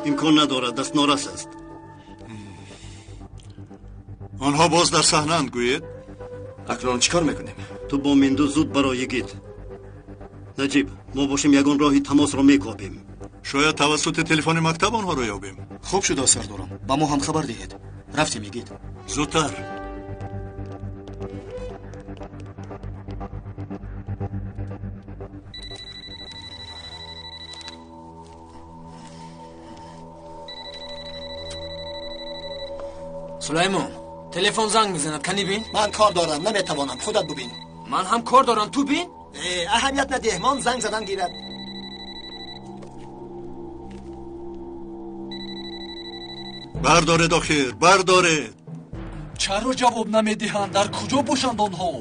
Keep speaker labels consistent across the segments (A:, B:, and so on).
A: Имкон надорад, дастнорас аст.
B: Онҳо боз дар саҳнаанд, гӯед?
C: Акнун чӣ кор мекунем?
A: Ту бо Минду зуд баро, Йигит. Наҷиб, мо бошем ягон роҳи тамосро мекобем.
B: Шояд тавассути телефони мактаб онҳоро ёбем.
C: Хуб шуда, сардорам. Ба мо ҳам хабар диҳед. Рафтем, Йигит.
B: Зудтар.
D: Сулаймон, телефон занг мезанад, кани бин?
E: Ман кор дорам, наметавонам, худат бубин.
D: Ман ҳам кор дорам, ту бин?
E: Аҳамият надеҳ, мон занг задан гирад.
B: Бардоред охир, бардоред.
F: Чаро ҷавоб намедиҳанд? Дар куҷо бошанд онҳо?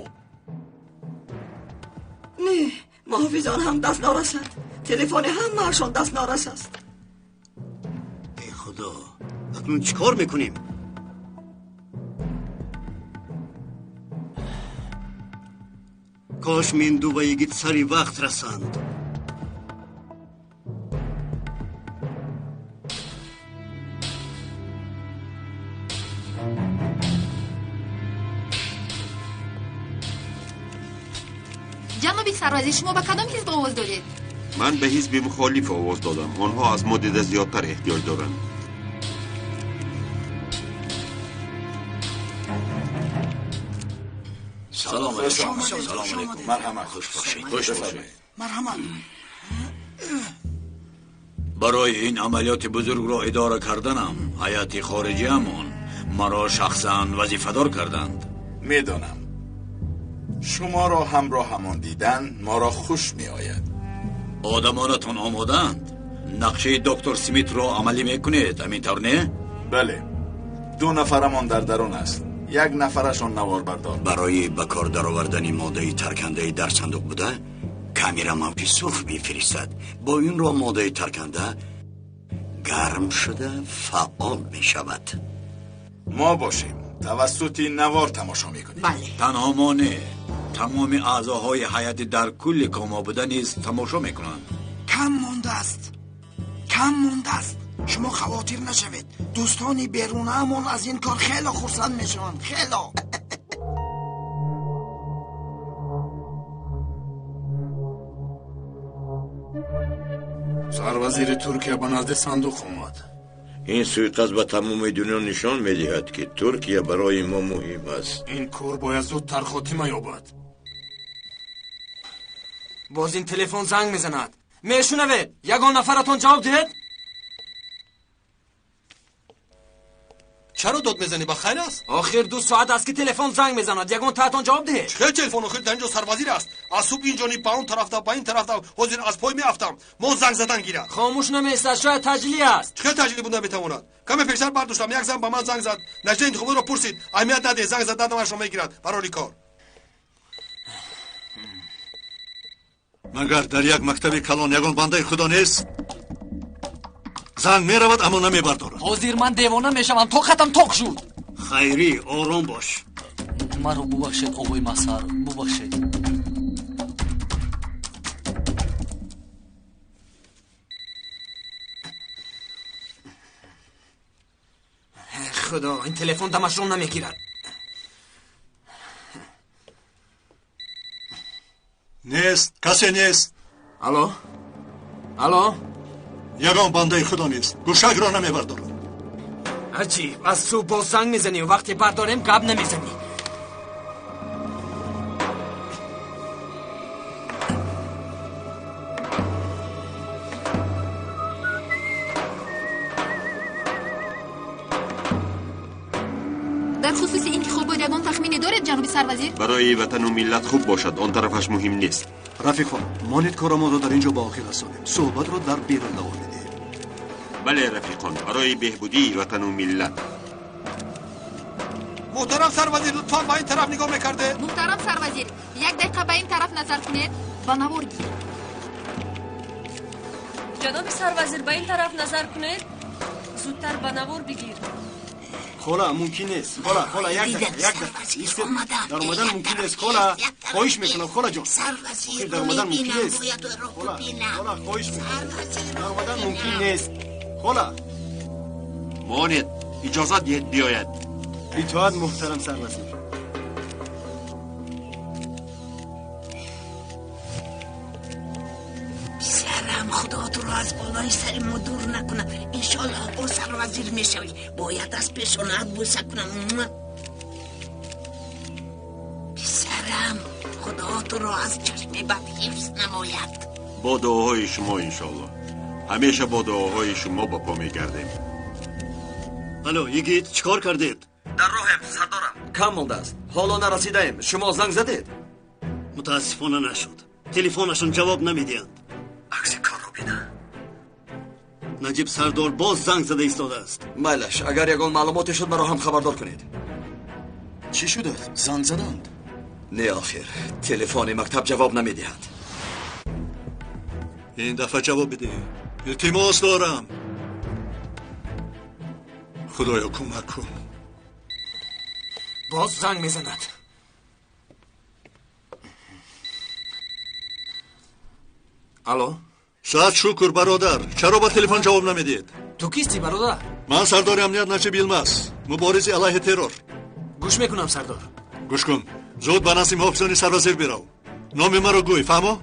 G: Не, муҳофизон ҳам даст нарасанд. Телефони ҳамаашон даст нарас аст.
A: Эй Худо, акнун чӣ кор мекунем? Кош Минду ва Йигит сари вақт расанд.
H: Ҷаноби сарвазир, шумо ба кадом ҳизб овоз додед?
I: Ман ба ҳизби мухолиф овоз додам. Онҳо аз мо дида зиёдтар эҳтиёҷ доранд.
J: Салом алейкум. Салом алейкум.
K: Марҳамат.
J: Хуш бошед. Хуш бошед.
K: Марҳамат.
J: Барои ин амалиёти бузургро идора карданам ҳайати хориҷиамон маро шахсан вазифадор карданд.
K: Медонам. Шуморо ҳамроҳамон дидан моро хуш меояд.
J: Одамонатон омодаанд? Нақшаи доктор Смитро амалӣ мекунед, ҳамин тавр не?
K: Бале. 2 нафарамон дар дарун аст. Як нафарашон наворбардор.
L: Барои ба кор даровардани моддаи таркандаи дар сандуқ буда, камера мавҷи сурх мефиристад. Бо ин роҳ моддаи тарканда гарм шуда фаъол мешавад.
K: Мо бошем тавассути навор тамошо мекунем.
G: Бале.
J: Танҳо мо не, тамоми аъзоҳои ҳайати дар кулли кома буда низ тамошо мекунанд.
M: Кам мондааст, кам мондааст. Шумо хавотир нашавед. Дӯстони берунаамон аз ин кор хело хурсанд мешаванд, хело.
N: Сарвазири Туркия ба назди сандуқ омад.
O: Ин суиқасд ба тамоми дунё нишон медиҳад, ки Туркия барои мо муҳим аст.
N: Ин кор бояд зудтар хотима ёбад.
D: Боз ин телефон занг мезанад. Мешунавед? Ягон нафаратон ҷавоб диҳед?
P: Чаро дод мезанӣ? Ба хайр аст?
D: Охир 2 соат аст, ки телефон занг мезанад. Ягон таатон ҷавоб диҳед?
P: Чӣ телефон? Охир дар инҷо сарвазир аст. Аз субҳ инҷониб ба он тараф, ба ин тараф, ҳозир аз пой меафтам. Мо занг задан гирад.
D: Хомӯш намеистад, шояд таҷлӣ аст.
P: Чӣ таҷлӣ буда метавонад? Каме пештар бардоштам, як зан ба ман занг зад. Наҷдаи интихоботро пурсид. Аҳамият надеҳ, занг зад, дадамашро мегирад барои кор.
B: Магар дар як мактаби калон ягон бандаи худо нест? Занг меравад, аммо намебардорад.
F: Ҳозир ман девона мешавам, тоқатам тоқ шуд.
A: Хайрӣ, ором бош.
F: Маро бубахшед, оғои Масар, бубахшед.
D: Худо, ин телефон дамашро намегирад.
B: Нест, касе нест.
D: Алло, алло.
B: Ягон бандаи худо нест, гӯшакро намебардорад.
D: Аҷиб, аз субҳ боз занг мезанӣ, вақте бардорем гап намезанӣ.
H: Дар хусуси интихобот ягон тахмине доред, ҷаноби сарвазир?
I: Барои ватану миллат хуб бошад, он тарафаш муҳим нест.
B: Рафиқон, монед корамонро дар инҷо ба охир расонем. Суҳбатро дар берун давом медиҳем.
I: Бале, рафиқон, барои беҳбудии ватану миллат.
P: Муҳтарам сарвазир, лутфан ба ин тараф нигоҳ мекардед.
H: Муҳтарам сарвазир, як дақиқа ба ин тараф назар кунед, ба навор гир.
Q: Ҷаноби сарвазир, ба ин тараф назар кунед, зудтар ба навор бигир.
C: Хола, мумкин нест. Хола, хола, як дақиқа, як дақиқа. Дар омадан мумкин нест, хола. Хоҳиш мекунам, хола ҷон.
M: Сарвазир,
C: дар омадан мумкин нест.
M: Бояд ӯро
C: Хола,
M: бубинам.
C: хола, хоҳиш мекунам.
M: Сарвазирро
C: Дар омадан мумкин
M: бубинам.
C: нест. Хола.
I: Монед, иҷозат диҳед биёяд.
C: Итоат, муҳтарам сарвазир.
R: Писарам, худо туро аз болои сари мо дур накунад. Иншоаллоҳ бо сарвазир мешавӣ. Бояд аз пешонаат бӯса кунам. Писарам, худо туро аз чашми бад ҳифз намояд.
I: Бо дуоҳои шумо, иншоаллоҳ. Ҳамеша бо дуоҳои шумо ба по мегардем.
A: Алло, йигит, чӣ кор кардед?
S: Дар роҳем, сардорам. Кам мондааст. Ҳоло нарасидаем. Шумо занг задед?
A: Мутаассифона нашуд. Телефонашон ҷавоб намедиҳанд.
S: Акси корро бина.
A: Наҷиб сардор боз занг зада истодааст.
S: Майлаш, агар ягон маълумоте шуд, маро ҳам хабардор кунед.
F: Чӣ шудааст? Занг заданд?
S: Не, охир, телефони мактаб ҷавоб намедиҳад.
B: Ин дафъа ҷавоб бидеҳ. Илтимос дорам. Худоё, кӯмак кун.
D: Боз занг мезанад. Алло?
B: Сад шукр, бародар. Чаро ба телефон ҷавоб намедиҳед?
D: Ту кистӣ, бародар?
B: Ман сардори амният Наҷиб Йилмаз, муборизи алайҳи террор.
D: Гӯш мекунам, сардор.
B: Гӯш кун. Зуд ба назди муҳофизони сарвазир бирав. Номи маро гӯй, фаҳмо?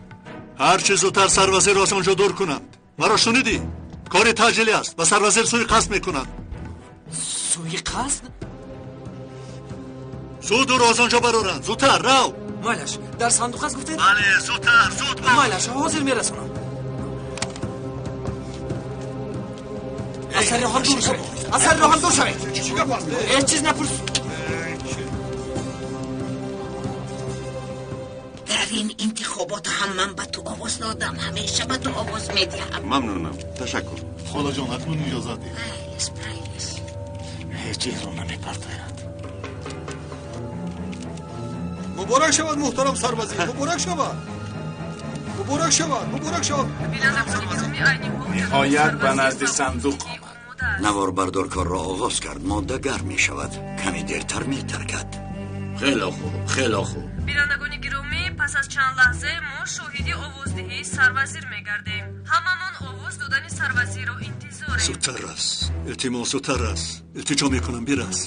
B: Ҳарчи зудтар сарвазирро аз он ҷо дур кунанд. Маро шунидӣ? Кори таъҷилӣ аст. Ба сарвазир сӯи қасд мекунанд.
D: Сӯи қасд?
B: Зуд ӯро аз он ҷо бароранд. Зудтар, рав.
D: Майлаш, дар сандуқ аст гуфтед?
B: Бале, зудтар, зуд бош.
D: Майлаш, ҳозир мерасонам. Аз сари роҳам дур шавед. Аз сари роҳам дур шавед.
P: Чӣ гап аст?
D: Ҳеҷ чиз напурс.
R: Дар ин интихобот ҳам ман ба ту овоз додам. Ҳамеша ба ту овоз медиҳам.
I: Мамнунам, ташаккур.
K: Холаҷон, акнун иҷозат диҳед.
R: Майлаш, майлаш.
N: Ҳеҷ чизро намепартояд.
P: Муборак шавад, муҳтарам сарвазир. Муборак шавад. Муборак шавад, муборак шавад.
K: Ниҳоят ба назди сандуқ омад.
L: Наворбардор корро оғоз кард. Модда гарм мешавад. Каме дертар метаркад.
J: Хеле хуб, хеле хуб.
Q: Бинандагони гиромӣ, пас аз чанд лаҳза мо шоҳиди овоздиҳии сарвазир мегардем. Ҳамамон овоз додани сарвазирро интизорем.
B: Зудтар рас. Илтимос, зудтар рас. Илтиҷо мекунам, бирас.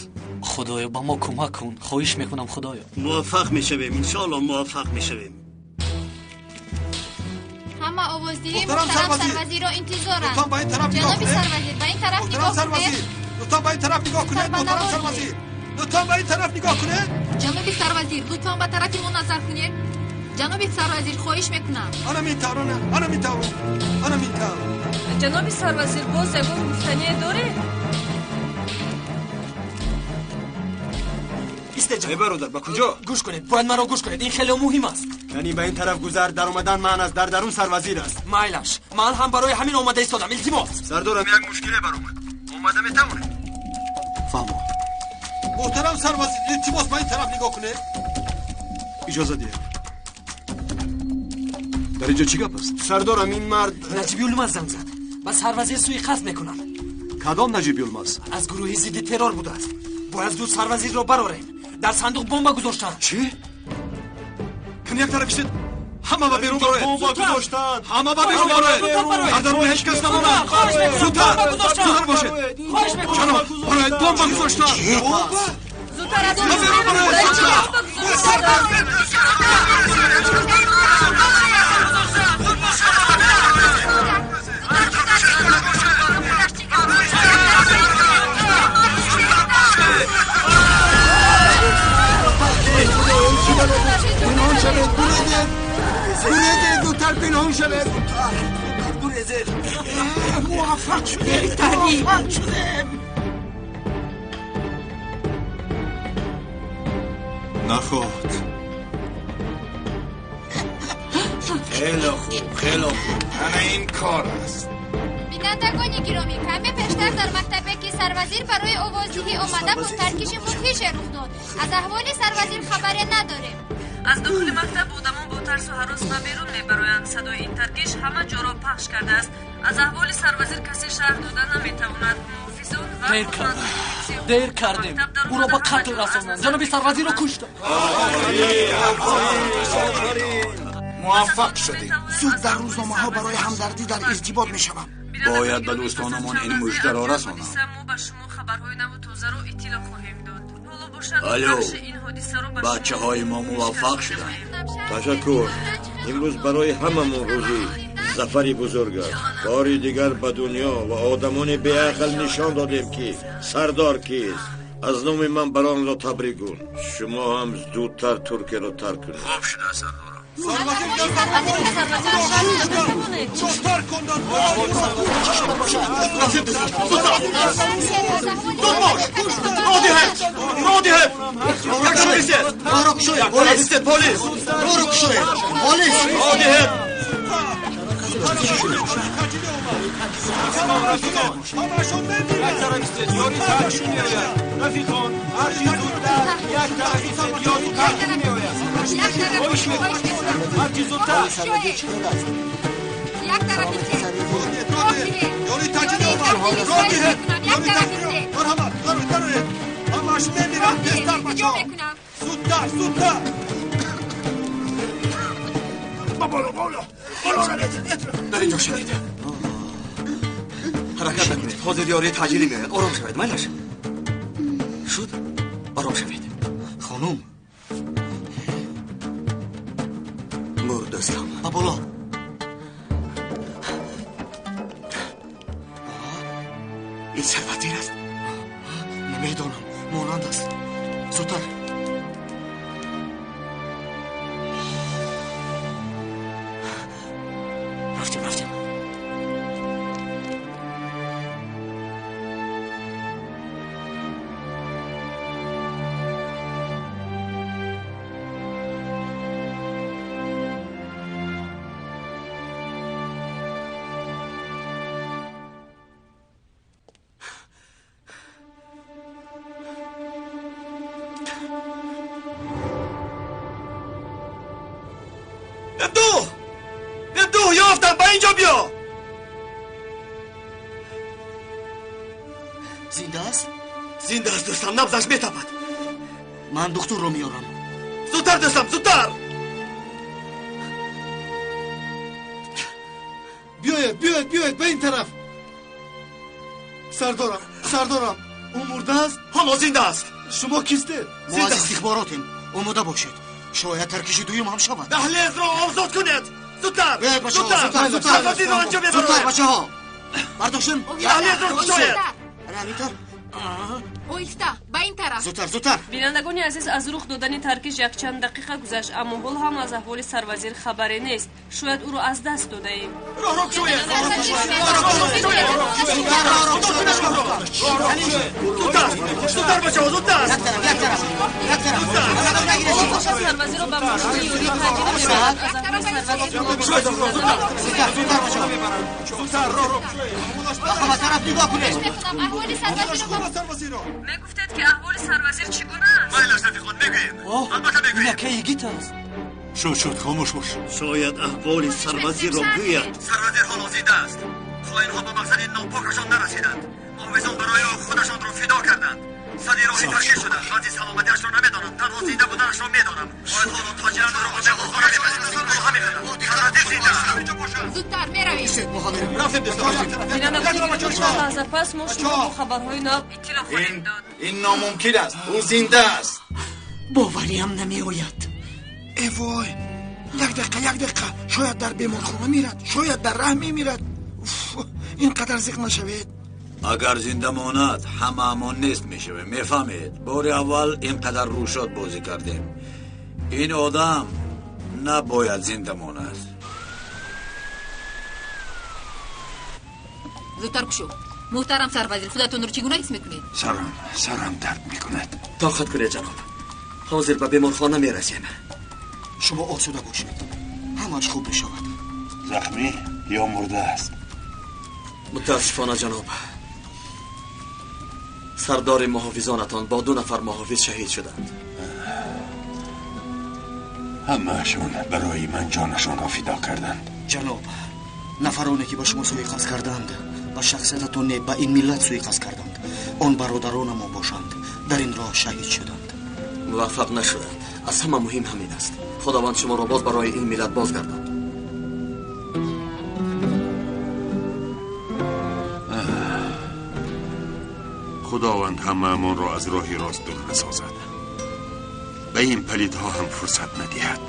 F: Худоё, ба мо кӯмак кун. Хоҳиш мекунам, Худоё.
A: Муваффақ мешавем, иншоаллоҳ муваффақ мешавем.
H: Ҳама овоздиҳии муҳтарам сарвазирро интизоранд.
P: Лутфан ба ин тараф нигоҳ
H: Ҷаноби
P: кунед.
H: сарвазир, ба ин тараф
P: Муҳтарам
H: нигоҳ
P: сарвазир,
H: кунед.
P: лутфан ба ин тараф нигоҳ кунед. Муҳтарам сарвазир, лутфан ба ин тараф нигоҳ кунед.
H: Ҷаноби сарвазир, лутфан ба тарафи мо назар кунед. Ҷаноби сарвазир, хоҳиш мекунам.
P: Ана минтавр, ана минтавр, ана минтавр.
Q: Ҷаноби сарвазир, боз ягон гуфтание доред?
C: Эй бародар, ба куҷо?
D: Гӯш кунед, бояд маро гӯш кунед. Ин хеле муҳим аст.
C: Яъне ба ин тараф гузар, даромадан манъ аст, дар дарун сарвазир аст.
D: Майлаш, ман ҳам барои ҳамин омада истодам. Илтимос.
C: Сардорам, як мушкиле баромад. Омада метавонед?
A: Фаҳмо.
P: Муҳтарам сарвазир, илтимос ба ин тараф нигоҳ кунед.
C: Иҷоза диҳед. Дар инҷо чӣ гап аст? Сардорам, ин мард
D: Наҷиб Юлмаз занг зад. Ба сарвазир сӯи қасд мекунанд.
C: Кадом Наҷиб Юлмаз?
D: Аз гурӯҳи зидди террор будааст. Бояд зуд сарвазирро барорем. Дар сандуқ бомба гузоштанд.
C: Чӣ? Кани як тараф истед. Ҳама ба берун бароед.
D: Бомба гузоштанд.
C: Ҳама ба берун бароед. Дар дарун ҳеҷ кас намонад. Зудтар, зудтар бошед. Ҷаноб, бароед, бомба гузоштанд.
P: Бомба?
Q: Зудтар аз
C: Ба берун бароед, зудтар.
M: پنهان شوید، گریزید، گریزید، زودتر پنهان شوید.
S: گریزید.
M: موفق شدیم، موفق شدیم.
B: Нахоҳад.
J: Хеле хуб, хеле хуб.
K: Ана ин кор аст.
H: Бинандагони гиромӣ, каме пештар дар мактабе ки сарвазир барои овоздиҳӣ омада буд, таркиши мудҳише рух дод. Аз аҳволи сарвазир хабаре надорем.
Q: Аз дохили мактаб одамон бо тарсу ҳарос ба берун мебароянд. Садои ин таркиш ҳама ҷоро пахш кардааст. Аз аҳволи сарвазир касе шарҳ дода наметавонад. Муҳофизон ва
F: Дер кардем, дер кардем. Ӯро ба қатл расонданд. Ҷаноби сарвазирро куштанд.
K: Муваффақ шудем.
M: Зуд дар рӯзномаҳо барои ҳамдардӣ дар иртибот мешавам.
J: Бояд ба дӯстонамон ин муждаро расонам.
Q: Мо ба шумо тозаро иттилоъ хоҳем дод. Ҳоло бошад,
J: Алло,
Q: бахши ин ҳодисаро ба шумо
J: бачаҳои мо муваффақ шуданд.
O: Ташаккур. Имрӯз барои ҳамамон рӯзи зафари бузург аст. Бори дигар ба дунё ва одамони беақл нишон додем, ки сардор кист. Аз номи ман баронро табрик гун. Шумо ҳам зудтар Туркияро тарк кунед.
J: Хуб шуда, сардорам.
S: Дар инҷо шавед, ҳаракат накунед. Ҳозир ёрии таъҷилӣ меояд. Ором шавед, майлаш шуд, ором шавед.
A: Хонум.
S: Бур, дӯстам.
A: Ба боло.
S: Ин сарвазир аст?
A: Намедонам, монанд аст. Зудтар.
S: Рафтем, рафтем. Ду ёфтам, ба инҷо биё.
A: Зинда аст?
S: Зинда аст, дӯстам, набзаш метапад.
A: Ман духтурро меорам.
S: Зудтар, дӯстам, зудтар.
B: Биёед, биёед, биёед ба ин тараф. Сардорам, сардорам, ӯ мурда аст?
S: Ҳоло зинда аст.
B: Шумо кистед?
A: Мо аз истихборотем. Омода бошед, шояд таркиши дуюм ҳам шавад.
S: Даҳлезро озод кунед. Зудтар.
A: Биёед, бачаҳо,
S: зудтар.
A: зудтар, зудтар.
S: Сарвазирро анҷо
A: Зудтар,
S: мебароем.
A: бачаҳо, бардоштем.
S: Даҳлезро кушоед.
A: Ҳаминтар.
H: Оҳиста, ба ин тараф.
A: Зудтар, зудтар.
Q: Бинандагони азиз, аз рух додани таркиш якчанд дақиқа гузашт, аммо ҳол ҳам аз аҳволи сарвазир хабаре нест. Шояд ӯро аз даст додаем.
S: Роҳро кушоед. Зудтар, зудтар, бачаҳо, зудтар.
Q: Бошад, сарвазирро ба мошини ёрии таъҷилӣ мебаранд. Аз аҳволи сарвазир
A: Ба тараф нигоҳ кунед.
H: Аҳволи сарвазирро.
Q: Мегуфтед, ки аҳволи сарвазир чӣ гуна аст?
S: Майлаш, рафиқон, мегӯем, албатта мегӯем.
F: Ин акаи йигит аст.
B: Шуд, шуд, хомӯш бош.
A: Шояд аҳволи сарвазирро гӯяд.
S: Сарвазир ҳоло зинда аст. Хоинҳо ба мақсади нопокашон нарасиданд. Муҳофизон барои ӯ худашонро фидо карданд. Сади роҳи таркиш шуданд. Вазъи саломатиашро намедонам, танҳо зинда буданашро медонам. Бояд ҳоло тоҷиран ӯро ба меҳмонхона мебарем. Ӯро ҳамехӯрам. Сарвазир зинда аст.
H: Зудтар меравем.
S: Рафтем, дӯстон.
Q: Бинандагони гиромӣ, чанд лаҳза пас мо шуморо бо хабарҳои нав иттилоъ хоҳем дод.
K: Ин номумкин аст, ӯ зинда аст.
R: Бовариам намеояд.
M: Э вой, як дақиқа, як дақиқа. Шояд дар беморхона мирад, шояд дар раҳ мемирад. Уф, ин қадар зиқ нашавед.
J: Агар зинда монад, ҳамаамон нест мешавем, мефаҳмед? Бори аввал ин қадар рӯшод бозӣ кардем. Ин одам набояд зинда монад.
H: Зудтар кушо. Муҳтарам сарвазир, худатонро чӣ гуна ҳис мекунед?
K: Сарам, сарам дард мекунад.
S: Тоқат кунед, ҷаноб, ҳозир ба беморхона мерасем.
A: Шумо осуда бошед, ҳамааш хуб мешавад.
K: Захмӣ ё мурда аст?
S: Мутаассифона, ҷаноб, сардори муҳофизонатон бо ду нафар муҳофиз шаҳид шуданд.
K: Ҳамаашон барои ман ҷонашонро фидо карданд.
A: Ҷаноб, нафароне ки ба шумо суиқасд карданд, ба шахсиятатон не, ба ин миллат суиқасд карданд. Он бародаронамон бошанд, дар ин роҳ шаҳид шуданд.
S: Муваффақ нашуданд. Аз ҳама муҳим ҳамин аст. Худованд шуморо боз барои ин миллат бозгардонд.
I: Худованд ҳамаамонро аз роҳи рост дур насозад, ба ин палидҳо ҳам фурсат надиҳад.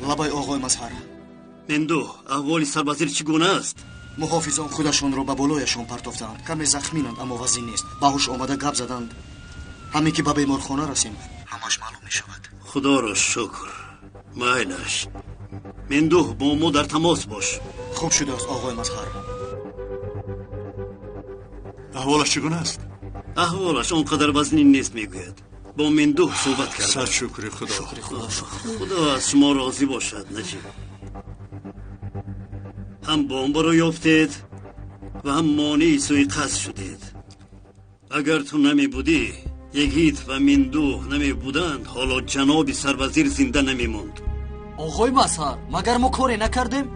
A: Лабай оғои Мазҳар.
L: Мендӯ, аҳволи сарвазир чӣ гуна аст?
A: Муҳофизон худашонро ба болояшон партофтаанд. Каме захминанд, аммо вазин нест. Ба ҳуш омада гап заданд. Ҳаме ки ба беморхона расем, ҳамаш маълум мешавад.
L: Худоро шукр. Майлаш. Мендӯ, бо мо дар тамос бош.
A: Хуб шудааст, оғои Мазҳар.
B: Аҳволаш чӣ гуна аст?
L: Аҳволаш он қадар вазнин нест, мегӯяд. Бо Мендӯ суҳбат кардам.
B: Сад шукри Худо.
A: Шукри Худо, шукр.
L: Худо аз шумо розӣ бошад, Наҷиб. Ҳам бомбаро ёфтед ва ҳам монеи суиқасд шудед. Агар ту намебудӣ, Йигит ва Мендӯ намебуданд, ҳоло ҷаноби сарвазир зинда намемонд.
F: Оғои Мазҳар, магар мо коре накардем?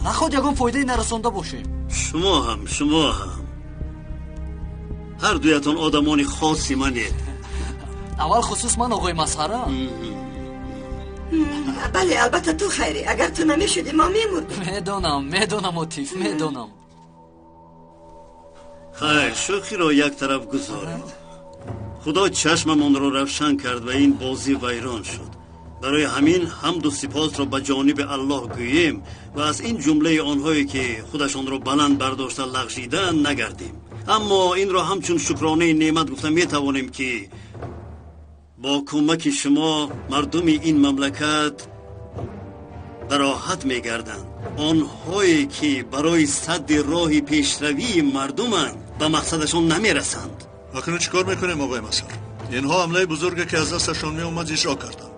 F: Наход ягон фоидае нарасонда бошем.
L: Шумо ҳам, шумо ҳам. Ҳар дуятон одамони хоси манед.
F: Аввал хусус ман, оғои Мазҳара.
G: Бале, албатта ту хайрӣ. Агар ту намешудӣ, мо мемурдем.
F: Медонам, медонам, Отиф, медонам.
L: Хайр, шӯхиро як тараф гузоред. Худо чашмамонро равшан кард ва ин бозӣ вайрон шуд. Барои ҳамин ҳамду сипосро ба ҷониби Аллоҳ гӯем ва аз ин ҷумлаи онҳое ки худашонро баланд бардошта лағжидаанд нагардем. Аммо инро ҳамчун шукронаи неъмат гуфта метавонем ки бо кӯмаки шумо мардуми ин мамлакат ба роҳат мегарданд. Онҳое ки барои садди роҳи пешравии мардуманд ба мақсадашон намерасанд.
B: Акнун чӣ кор мекунем, оғои Мазҳар? Инҳо ҳамлаи бузурге ки аз дасташон меомад иҷро карданд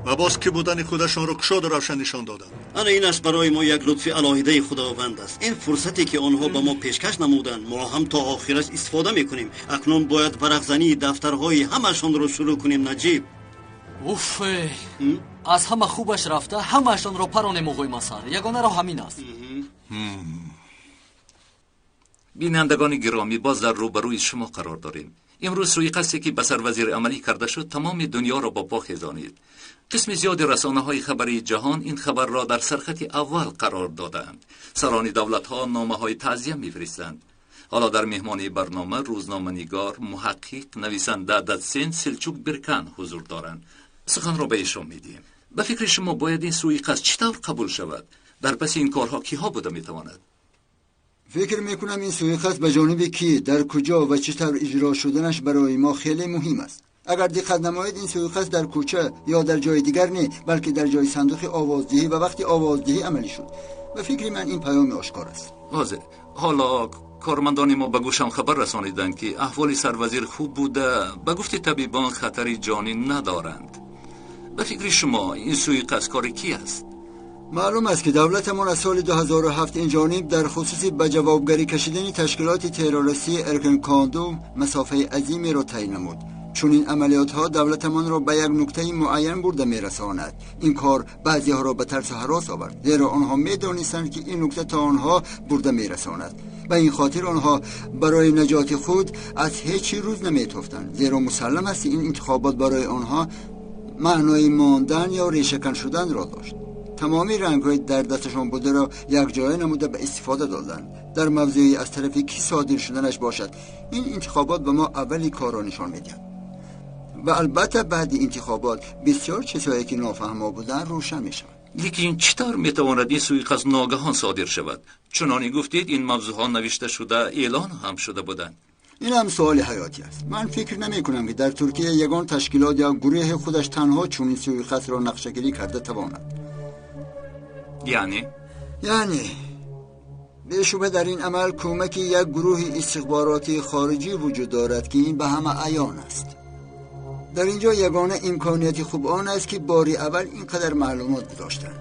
B: ва боз кӣ будани худашонро кушоду равшан нишон доданд.
L: Ана инаш барои мо як лутфи алоҳидаи Худованд аст. Ин фурсате ки онҳо ба мо пешкаш намуданд, мо ҳам то охираш истифода мекунем. Акнун бояд варақзании дафтарҳои ҳамашонро шурӯъ кунем, Наҷиб.
F: Уф, аз ҳама хубаш рафта ҳамаашонро паронем, оғои Мазҳар. Ягона роҳ ҳамин аст.
T: Бинандагони гиромӣ, боз дар рӯбарӯи шумо қарор дорем. Имрӯз суиқасде ки ба сарвазир амалӣ карда шуд, тамоми дунёро ба по хезонид. Қисми зиёди расонаҳои хабарии ҷаҳон ин хабарро дар сархати аввал қарор додаанд. Сарони давлатҳо номаҳои таъзия мефиристанд. Ҳоло дар меҳмонии барнома рӯзноманигор, муҳаққиқ, нависанда Датсен Селчук Биркан ҳузур доранд. Суханро ба эшон медиҳем. Ба фикри шумо бояд ин суиқасд чӣ тавр қабул шавад? Дар паси ин корҳо киҳо буда метавонад?
U: Фикр мекунам ин суиқасд ба ҷониби кӣ, дар куҷо ва чӣ тавр иҷро шуданаш барои мо хеле муҳим аст. Агар диққат намоед, ин суиқасд дар кӯча ё дар ҷои дигар не, балки дар ҷои сандуқи овоздиҳӣ ва вақти овоздиҳӣ амалӣ шуд. Ба фикри ман ин паёми ошкор аст.
T: Возеҳ. Ҳоло кормандони мо ба гӯшам хабар расониданд ки аҳволи сарвазир хуб буда, ба гуфти табибон хатари ҷонӣ надоранд. Ба фикри шумо ин суиқасд кори кӣ аст?
U: Маълум аст ки давлатамон аз соли 2007 ин ҷониб дар хусуси ба ҷавобгарӣ кашидани ташкилоти террористии Эргенекон масофаи азимеро тай намуд. Чунин амалиётҳо давлатамонро ба як нуктаи муайян бурда мерасонад. Ин кор баъзеҳоро ба тарсу ҳарос овард, зеро онҳо медонистанд ки ин нукта то онҳо бурда мерасонад. Ба ин хотир онҳо барои наҷоти худ аз ҳеҷ чиз рӯз наметофтанд, зеро мусаллам аст ин интихобот барои онҳо маънои мондан ё решакан шуданро дошт. Тамоми рангҳои дар дасташон бударо якҷоя намуда ба истифода доданд. Дар мавзӯи аз тарафи кӣ содир шуданаш бошад, ин интихобот ба мо аввали корро нишон медиҳад. Ва албатта баъди интихобот бисёр чизҳое ки нофаҳмо буданд рӯшан мешавад.
T: Лекин чӣ тавр метавонад ин суиқасд ногаҳон содир шавад? Чуноне гуфтед, ин мавзӯъҳо навишта шуда, эълон ҳам шуда буданд.
U: Ин ҳам суоли ҳаётӣ аст. Ман фикр намекунам ки дар Туркия ягон ташкилот ё гурӯҳи худаш танҳо чунин суиқасдро нақшагирӣ карда тавонад.
T: Яъне?
U: Яъне бешубҳа дар ин амал кӯмаки як гурӯҳи истихборотии хориҷӣ вуҷуд дорад ки ин ба ҳама аён аст. Дар инҷо ягона имконияти хуб он аст ки бори аввал ин қадар маълумот гузоштанд.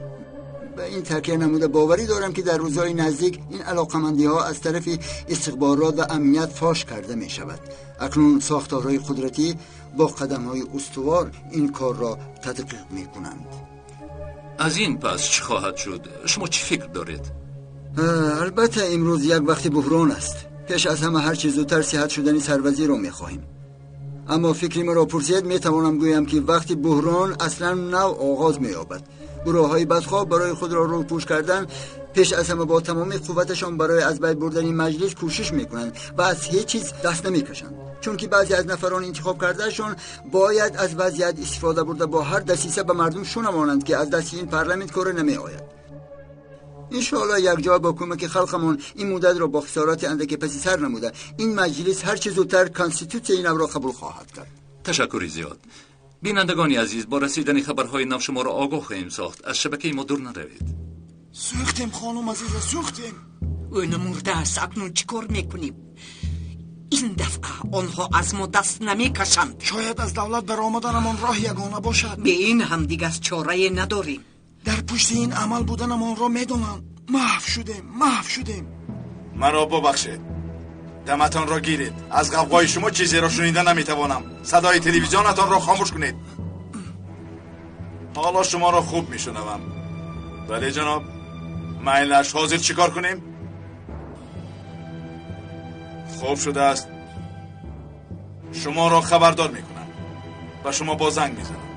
U: Ба ин такя намуда боварӣ дорам ки дар рӯзҳои наздик ин алоқамандиҳо аз тарафи истихборот ва амният фош карда мешавад. Акнун сохторҳои қудратӣ бо қадамҳои устувор ин корро тадқиқ мекунанд.
T: Аз ин пас чӣ хоҳад шуд? Шумо чӣ фикр доред?
U: Албатта имрӯз як вақти буҳрон аст. Пеш аз ҳама ҳар чӣ зудтар сиҳат шудани сарвазирро мехоҳем. Аммо фикри маро пурсед, метавонам гӯям ки вақти буҳрон аслан нав оғоз меёбад. Гурӯҳҳои бадхоҳ барои худро рӯпӯш кардан Пеш аз ҳама бо тамоми қувваташон барои аз байн бурдани маҷлис кӯшиш мекунанд ва аз ҳеҷ чиз даст намекашанд, чунки баъзе аз нафарони интихоб кардаашон бояд аз вазъият истифода бурда бо ҳар дасиса ба мардум шунавонанд, ки аз дасти ин парламент коре намеояд. Иншоаллоҳ якҷо бо кӯмаки халқамон ин муддатро бо хисороти андаке паси сар намуда ин маҷлис ҳарчи зудтар конститутсияи навро қабул хоҳад кард.
T: Ташаккури зиёд. Бинандагони азиз, бо расидани хабарҳои нав шуморо огоҳ хоҳем сохт. Аз шабакаи мо дур наравед.
M: Сӯхтем, хонум азиза, сӯхтем.
R: Ӯ намурдааст, акнун чӣ кор мекунем? Ин дафъа онҳо аз мо даст намекашанд.
M: Шояд аз давлат баромаданамон роҳи ягона бошад.
R: Бе ин ҳам дигар чорае надорем.
M: Дар пушти ин амал буданамонро медонанд. Маҳв шудем, маҳв шудем.
K: Маро бубахшед, даматонро гиред. Аз ғавғои шумо чизеро шунида наметавонам. Садои телевизионатонро хомӯш кунед. Ҳоло шуморо хуб мешунавам. Бале ҷаноб, майлаш, ҳозир чӣ кор кунем? Хуб шудааст. Шуморо хабардор мекунам. Ба шумо боз занг мезанам.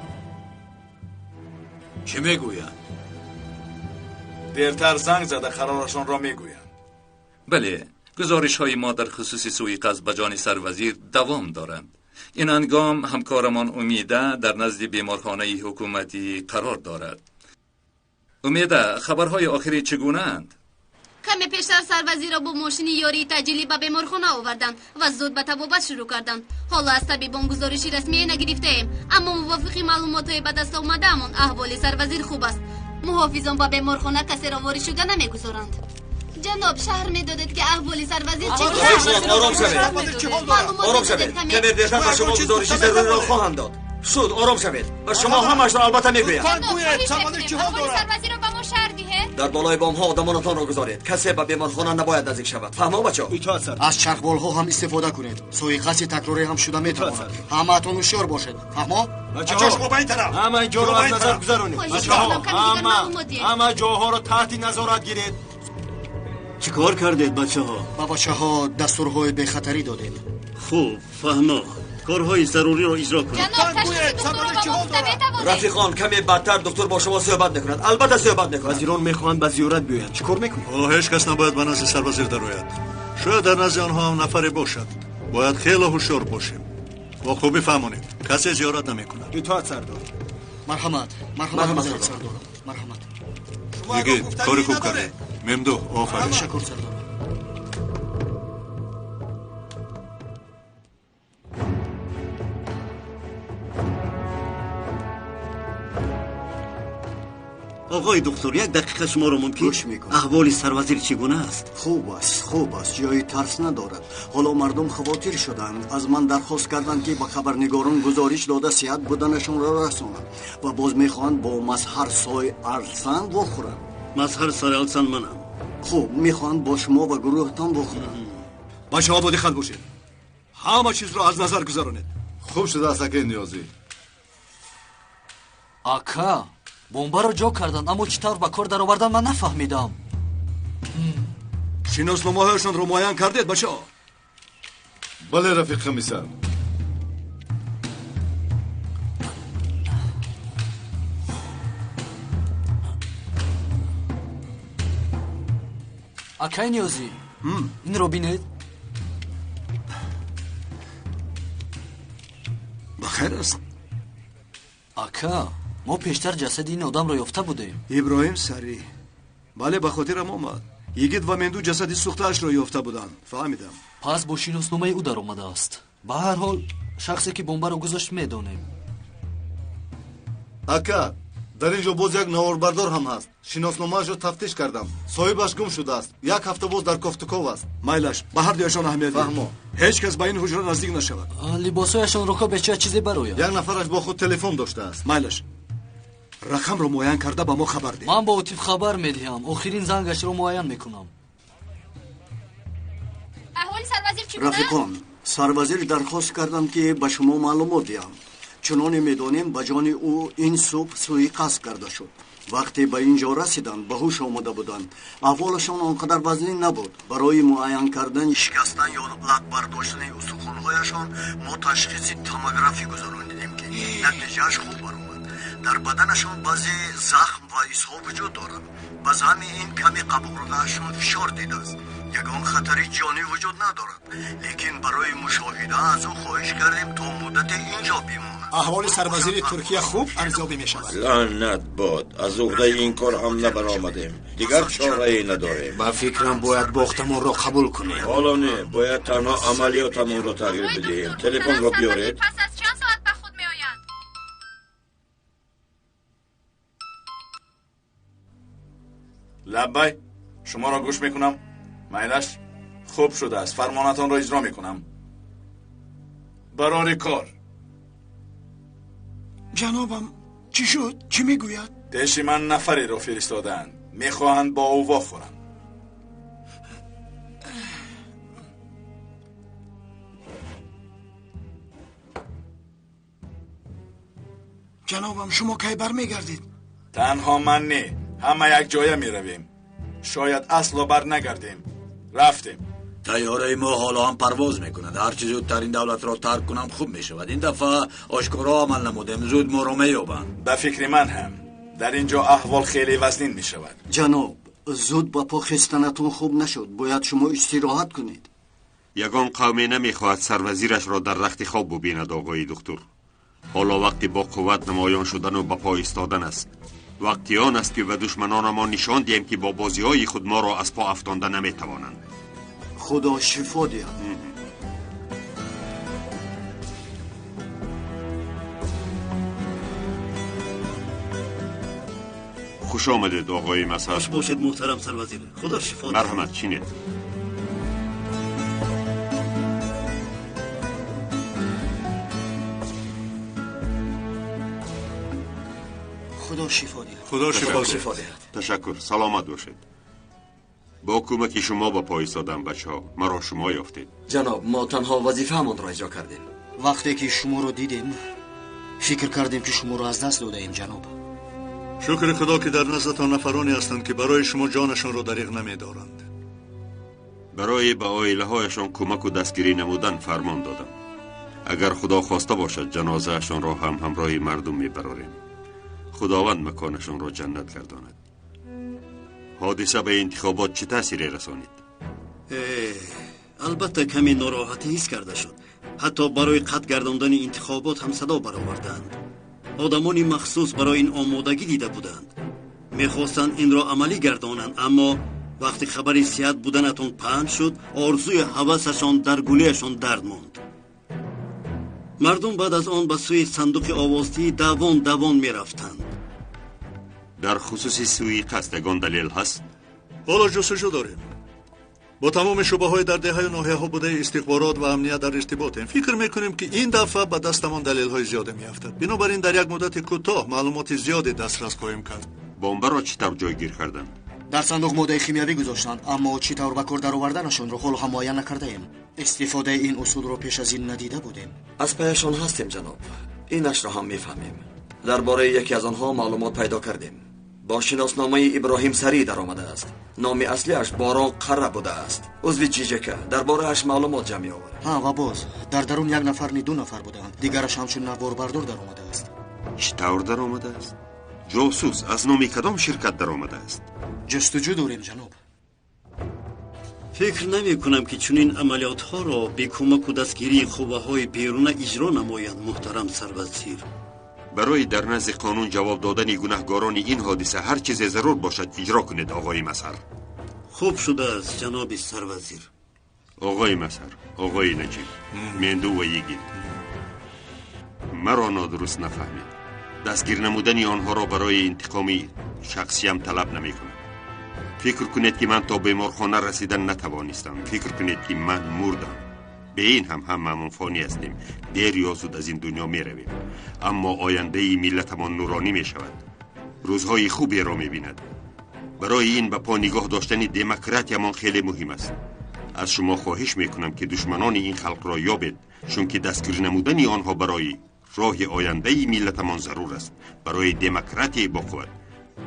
J: Чӣ мегӯянд?
K: Дертар занг зада қарорашонро мегӯянд.
T: Бале, гузоришҳои мо дар хусуси суиқасд ба ҷони сарвазир давом доранд. Ин ҳангом ҳамкорамон Умида дар назди беморхонаи ҳукуматӣ қарор дорад. Умеда, хабарҳои охирӣ чӣ гунаанд?
H: Каме пештар сарвазирро бо мошини ёрии таъҷилӣ ба беморхона оварданд ва зуд ба табобат шурӯъ карданд. Ҳоло аз табибон гузориши расмие нагирифтаем, аммо мувофиқи маълумотҳои ба даст омадаамон аҳволи сарвазир хуб аст. Муҳофизон ба беморхона касеро ворид шуда намегузоранд. Ҷаноб, шаҳр медодед, ки аҳволи сарвазир чӣ гуна аст?
S: Ором шавед, ором шавед. Каме дертар ба шумо гузориши заруриро хоҳанд дод. Шуд, ором шавед. Ба шумо ҳамаашро албатта мегӯям.
H: Сарвазирро ба мо шаҳр диҳед.
S: Дар болои бомҳо одамонатонро гузоред. Касе ба беморхона набояд наздик шавад. Фаҳмо, бачо?
A: Аз чархболҳо ҳам истифода кунед. Суиқасди такрорӣ ҳам шуда метавонад. Ҳамаатон ҳушёр бошед. Фаҳмо?
P: Бачаҳо, шумо ба ин тараф.
C: Ҳама ҷоро аз назар гузаронед.
P: Бачаҳо,
C: ҳама ҷоҳоро таҳти назорат гиред.
O: Чӣ кор кардед, бачаҳо?
A: Ба бачаҳо дастурҳои бехатарӣ додем.
O: Хуб, фаҳмо. Корҳои заруриро иҷро кунед.
S: Рафиқон, каме баъдтар доктор бо шумо суҳбат мекунад. Албатта суҳбат мекунад.
C: Вазирон мехоҳанд ба зиёрат биёянд. Чӣ кор мекунед?
B: Ҳоло ҳеҷ кас набояд ба назди сарвазир дарояд. Шояд дар назди онҳо ҳам нафаре бошад. Бояд хеле ҳушёр бошем. Бо хубӣ фаҳмонед, касе зиёрат намекунад.
C: Итоат, сардор.
A: Марҳамат, марҳамат, сардор, марҳамат.
B: Йигит, кори хуб кардед. Мемдуҳ, офарин.
A: Ташаккур, сардор.
O: Оғои доктор, як дақиқа шуморо мумкин?
L: Гӯш мекунам.
O: Аҳволи сарвазир чӣ гуна аст?
L: Хуб аст, хуб аст, ҷои тарс надорад. Ҳоло мардум хавотир шуданд. Аз ман дархост карданд, ки ба хабарнигорон гузориш дода сиҳат буданашонро расонам ва боз мехоҳанд бо Мазҳар Сой Арсан вохӯранд.
O: Мазҳар Сой Арсан манам.
L: Хуб, мехоҳанд бо шумо ва гурӯҳатон вохӯранд.
C: Бачаҳо, бо диққат бошед. Ҳама чизро аз назар гузаронед.
K: Хуб шудааст, акаи Ниёзӣ.
F: Ака, бомбаро ҷо карданд, аммо чӣ тавр ба кор даровардан ман нафаҳмидам.
C: Шиносномаҳояшонро муайян кардед, бачаҳо?
K: Бале, рафиқ комиссар.
F: Акай Ниёзӣ, инро бинед.
C: Ба хайр аст?
F: Ака, мо пештар ҷасади ин одамро ёфта будем.
C: Иброҳим Сарӣ. Бале, ба хотирам омад. Йигит ва Менду ҷасади сӯхтаашро ёфта буданд. Фаҳмидам.
F: Пас бо шиносномаи ӯ даромадааст. Ба ҳар ҳол, шахсе ки бомбаро гузошт медонем.
K: Ака, дар ин ҷо боз як наворбардор ҳам ҳаст. Шиносномаашро тафтиш кардам. Соҳибаш гум шудааст. Як ҳафта боз дар кофтуков аст.
C: Майлаш, ба ҳар дуяшон аҳамият диҳед.
K: Фаҳмо.
C: Ҳеҷ кас ба ин ҳуҷра наздик нашавад.
F: Либосҳояшонро ко беча чизе барояд.
K: Як нафараш бо худ телефон доштааст.
C: Майлаш, рақамро муайян карда ба мо хабар деҳ.
F: Ман бо Отиф хабар медиҳам. Охирин зангашро муайян мекунам.
H: Аҳволи сарвазир чӣ гуна аст?
L: Рафиқон, сарвазир дархост карданд, ки ба шумо маълумот диҳам. Чуноне медонем, ба ҷони ӯ ин субҳ суиқасд карда шуд. Вақте ба ин ҷо расиданд, ба ҳуш омада буданд. Аҳволашон он қадар вазнин набуд. Барои муайян кардани шикастан ё лат бардоштани устухонҳояшон мо ташхиси томографӣ гузаронидем, ки натиҷааш хуб баромад. Дар баданашон баъзе захм ва
S: ҳисҳо вуҷуд дорад. Ба замми ин ками қабурғаашон фишор дидааст. Ягон хатари ҷонӣ вуҷуд надорад, лекин барои мушоҳида аз ӯ хоҳиш кардем то муддате инҷо бимонад.
E: Аҳволи сарвазири Туркия хуб арзёбӣ мешавад.
O: Лаънат бод, аз уҳдаи ин кор ҳам набаромадем. Дигар чорае надорем.
A: Ба фикрам, бояд бохтамонро қабул кунем.
O: Ҳоло не, бояд танҳо амалиётамонро тағйир бидиҳем. Телефонро биёред.
Q: Пас аз чанд соат ба худ меоянд?
K: Лаббай, шуморо гӯш мекунам. Майлаш, хуб шудааст, фармонатонро иҷро мекунам. Барори кор.
M: Ҷанобам, чӣ шуд? Чӣ мегӯяд?
K: Пеши ман нафареро фиристодаанд, мехоҳанд бо ӯ вохӯранд.
M: Ҷанобам, шумо кай бармегардед?
K: Танҳо ман не, ҳама якҷоя меравем. Шояд асло барнагардем. Рафтем.
J: Тайёраи мо ҳоло ҳам парвоз мекунад. Ҳарчи зудтар ин давлатро тарк кунам хуб мешавад. Ин дафъа ошкоро амал намудем, зуд моро меёбанд.
K: Ба фикри ман ҳам дар ин ҷо аҳвол хеле вазнин мешавад.
A: Ҷаноб, зуд ба по хестанатон хуб нашуд. Бояд шумо истироҳат кунед.
I: Ягон қавме намехоҳад сарвазирашро дар рахти хоб бубинад, оғои духтур. Ҳоло вақти бо қувват намоён шудану ба по истодан аст. Вақти он аст, ки ба душманонамон нишон диҳем, ки бо бозиҳои худ моро аз по афтонда наметавонанд.
A: Худо шифо диҳад.
I: Хуш омадед, оғои Масар.
S: Хуш бошед, муҳтарам сарвазир. Худо шифо диҳад.
I: Марҳамат, чинед.
A: Худо шифо диҳад.
B: Худо шифо
S: диҳад.
I: Ташаккур, саломат бошед. Бо кӯмаки шумо ба по истодам, бачаҳо. Маро шумо ёфтед.
D: Ҷаноб, мо танҳо вазифаамонро иҷро кардем.
A: Вақте ки шуморо дидем, фикр кардем, ки шуморо аз даст додаем, ҷаноб.
B: Шукри худо, ки дар наздатон нафароне ҳастанд, ки барои шумо ҷонашонро дариғ намедоранд.
I: Барои ба оилаҳояшон кӯмаку дастгирӣ намудан фармон додам. Агар худо хоста бошад, ҷанозаашонро ҳам ҳамроҳи мардум мебарорем. Худованд маконашонро ҷаннат гардонад. Ҳодиса ба интихобот чӣ таъсире расонид?
S: Албатта, каме нороҳатӣ ҳис карда шуд. Ҳатто барои қатъ гардондани интихобот ҳам садо бароварданд. Одамони махсус барои ин омодагӣ дида буданд, мехостанд инро амалӣ гардонанд, аммо вақти хабари сиҳат буданатон паҳн шуд, орзуи ҳавасашон дар гулияшон дард монд. Мардум баъд аз он ба сӯи сандуқи овоздиҳӣ давон давон мерафтанд.
I: Дар хусуси суиқасд ягон далел ҳаст?
B: Ҳоло ҷустуҷӯ дорем. Бо тамоми шӯъбаҳои дар деҳаю ноҳияҳо будаи истихборот ва амният дар иртиботем. Фикр мекунем, ки ин дафъа ба дастамон далелҳои зиёде меафтад. Бинобар ин дар як муддати кӯтоҳ маълумоти зиёде дастрас хоҳем кард.
I: Бомбаро чӣ тавр ҷойгир карданд?
A: Дар сандуқ моддаи химиявӣ гузоштанд, аммо чӣ тавр ба кор дароварданашонро ҳоло ҳам муайян накардаем. Истифодаи ин усулро пеш аз ин надида будем.
D: Аз паяшон ҳастем, ҷаноб. Инашро ҳам мефаҳмем. Дар бораи яке аз онҳо маълумот пайдо кардем. Бо шиносномаи Иброҳим Сарӣ даромадааст. Номи аслиаш Борон Қара будааст. Узви ЧЖК. Дар борааш маълумот ҷамъ меовард.
A: Ҳа, ва боз дар дарун як нафар ни, ду нафар буданд. Дигараш ҳамчун наворбардор даромадааст.
I: Чӣ тавр даромадааст? Ҷосус аз номи кадом ширкат даромадааст?
A: Ҷустуҷӯ дорем, ҷаноб.
S: Фикр намекунам, ки чунин амалиётҳоро бе кӯмаку дастгирии қувваҳои беруна иҷро намоянд, муҳтарам сарвазир.
I: Барои дар назди қонун ҷавоб додани гунаҳгорони ин ҳодиса ҳар чизе зарур бошад иҷро кунед, оғои Масар.
S: Хуб шудааст, ҷаноби сарвазир.
I: Оғои Масар, оғои Наҷиб, Менду ва Йигит, маро нодуруст нафаҳмед. Дастгир намудани онҳоро барои интиқоми шахсиям талаб намекунам. Фикр кунед, ки ман то беморхона расидан натавонистам. Фикр кунед, ки ман мурдам. Бе ин ҳам ҳамаамон фонӣ ҳастем. Дер ё зуд аз ин дунё меравем, аммо ояндаи миллатамон нуронӣ мешавад, рӯзҳои хуберо мебинад. Барои ин ба по нигоҳ доштани демократиямон хеле муҳим аст. Аз шумо хоҳиш мекунам, ки душманони ин халқро ёбед, чунки дастгир намудани онҳо барои роҳи ояндаи миллатамон зарур аст, барои демократияи боқувват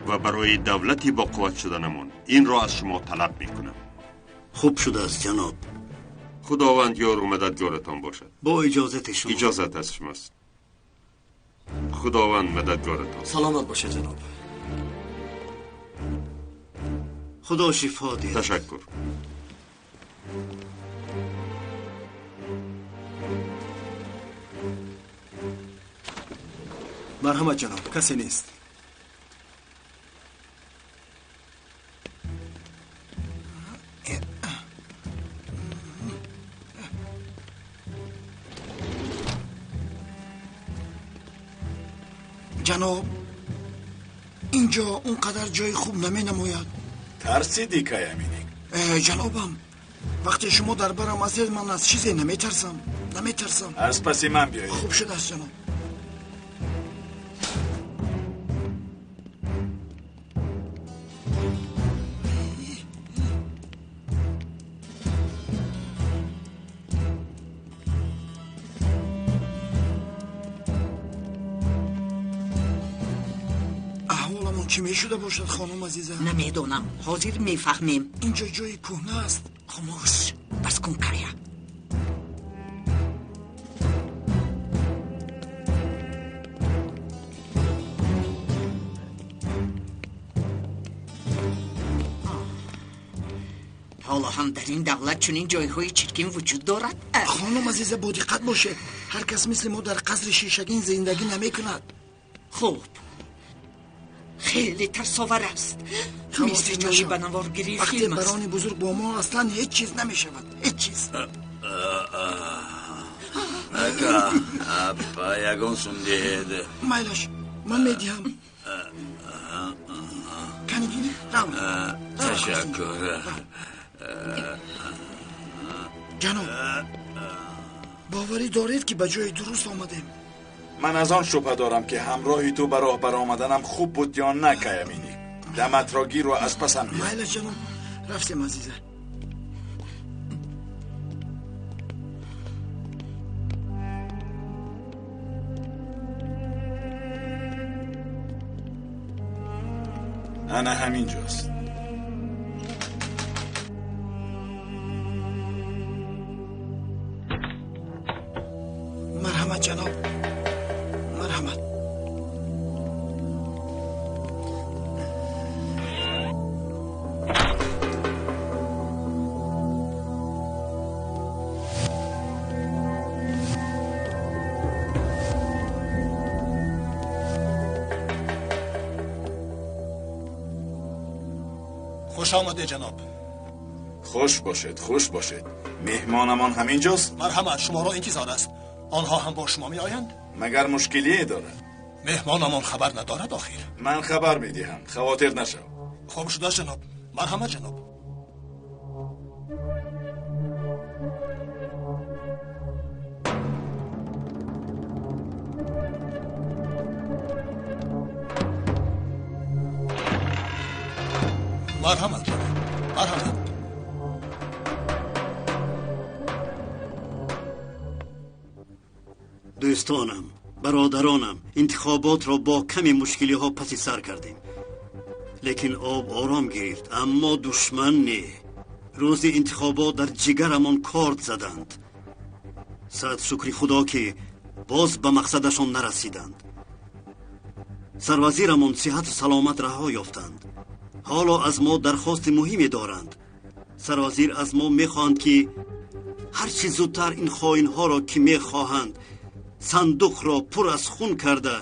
I: ва барои давлати боқувват шуданамон. Инро аз шумо талаб мекунам.
S: Хуб шудааст, ҷаноб.
I: Худованд ёру мададгоратон бошад.
S: Бо иҷозати шумо.
I: Иҷозат аз шумост. Худованд мададгоратон.
D: Саломат бошед, ҷаноб.
L: Худо шифо диҳад.
I: Ташаккур.
E: Марҳамат ҷаноб, касе нест.
M: Ҷаноб, инҷо он қадар ҷои хуб наменамояд.
K: Тарсидӣ, Каяминик?
M: Ҷанобам, вақте шумо дар барам ҳастед, ман аз чизе наметарсам. Наметарсам.
K: Аз паси ман биёед.
M: Хуб шудааст, ҷаноб. Чӣ мешуда бошад, хонум азиза?
R: Намедонам, ҳозир мефаҳмем.
M: Инҷо ҷои кӯҳна аст.
R: Хомӯш, бас кун, Кая. Ҳоло ҳам дар ин давлат чунин ҷойҳои чиркин вуҷуд дорад?
M: Хонум азиза, бо диққат бошед. Ҳар кас мисли мо дар қасри шишагин зиндагӣ намекунад.
R: Хуб, хеле тарсовар аст. Мисли ҷои ба наворгирии филм аст.
M: Вақте барони бузург бо мо ҳастанд, ҳеҷ чиз намешавад. Ҳеҷ чиз.
J: Ака, апа, ягон сум диҳед.
M: Майлаш, ман медиҳам. Кани гирӣ, рав.
J: Ташаккур.
M: Ҷаноб, боварӣ доред, ки ба ҷои дуруст омадем?
K: Ман аз он шубҳа дорам, ки ҳамроҳи ту ба роҳ баромаданам хуб буд ё на, Каяминик. Даматро гиру аз пасам биё.
M: Майлаш ҷаноб, рафтем, азиза.
K: Ана ҳамин ҷост.
M: Марҳамат ҷаноб, марҳамат.
E: Хуш омадед, ҷаноб.
K: Хуш бошед, хуш бошед. Меҳмонамон ҳамин ҷост?
E: Марҳамат, шуморо интизор аст. Онҳо ҳам бо шумо меоянд?
K: Магар мушкилие дорад?
E: Меҳмонамон хабар надорад охир.
K: Ман хабар медиҳам, хавотир нашав.
E: Хуб шудааст, ҷаноб. Марҳамат, ҷаноб. Марҳамат, ҷаноб. Марҳамат.
L: Дӯстонам, бародаронам, интихоботро бо ками мушкилиҳо паси сар кардем. Лекин об ором гирифт, аммо душман не. Рӯзи интихобот дар ҷигарамон корд заданд. Сад шукри худо, ки боз ба мақсадашон нарасиданд. Сарвазирамон сиҳату саломат раҳо ёфтанд. Ҳоло аз мо дархости муҳиме доранд. Сарвазир аз мо мехоҳанд, ки ҳарчи зудтар ин хоинҳоро, ки мехоҳанд сандуқро пур аз хун карда,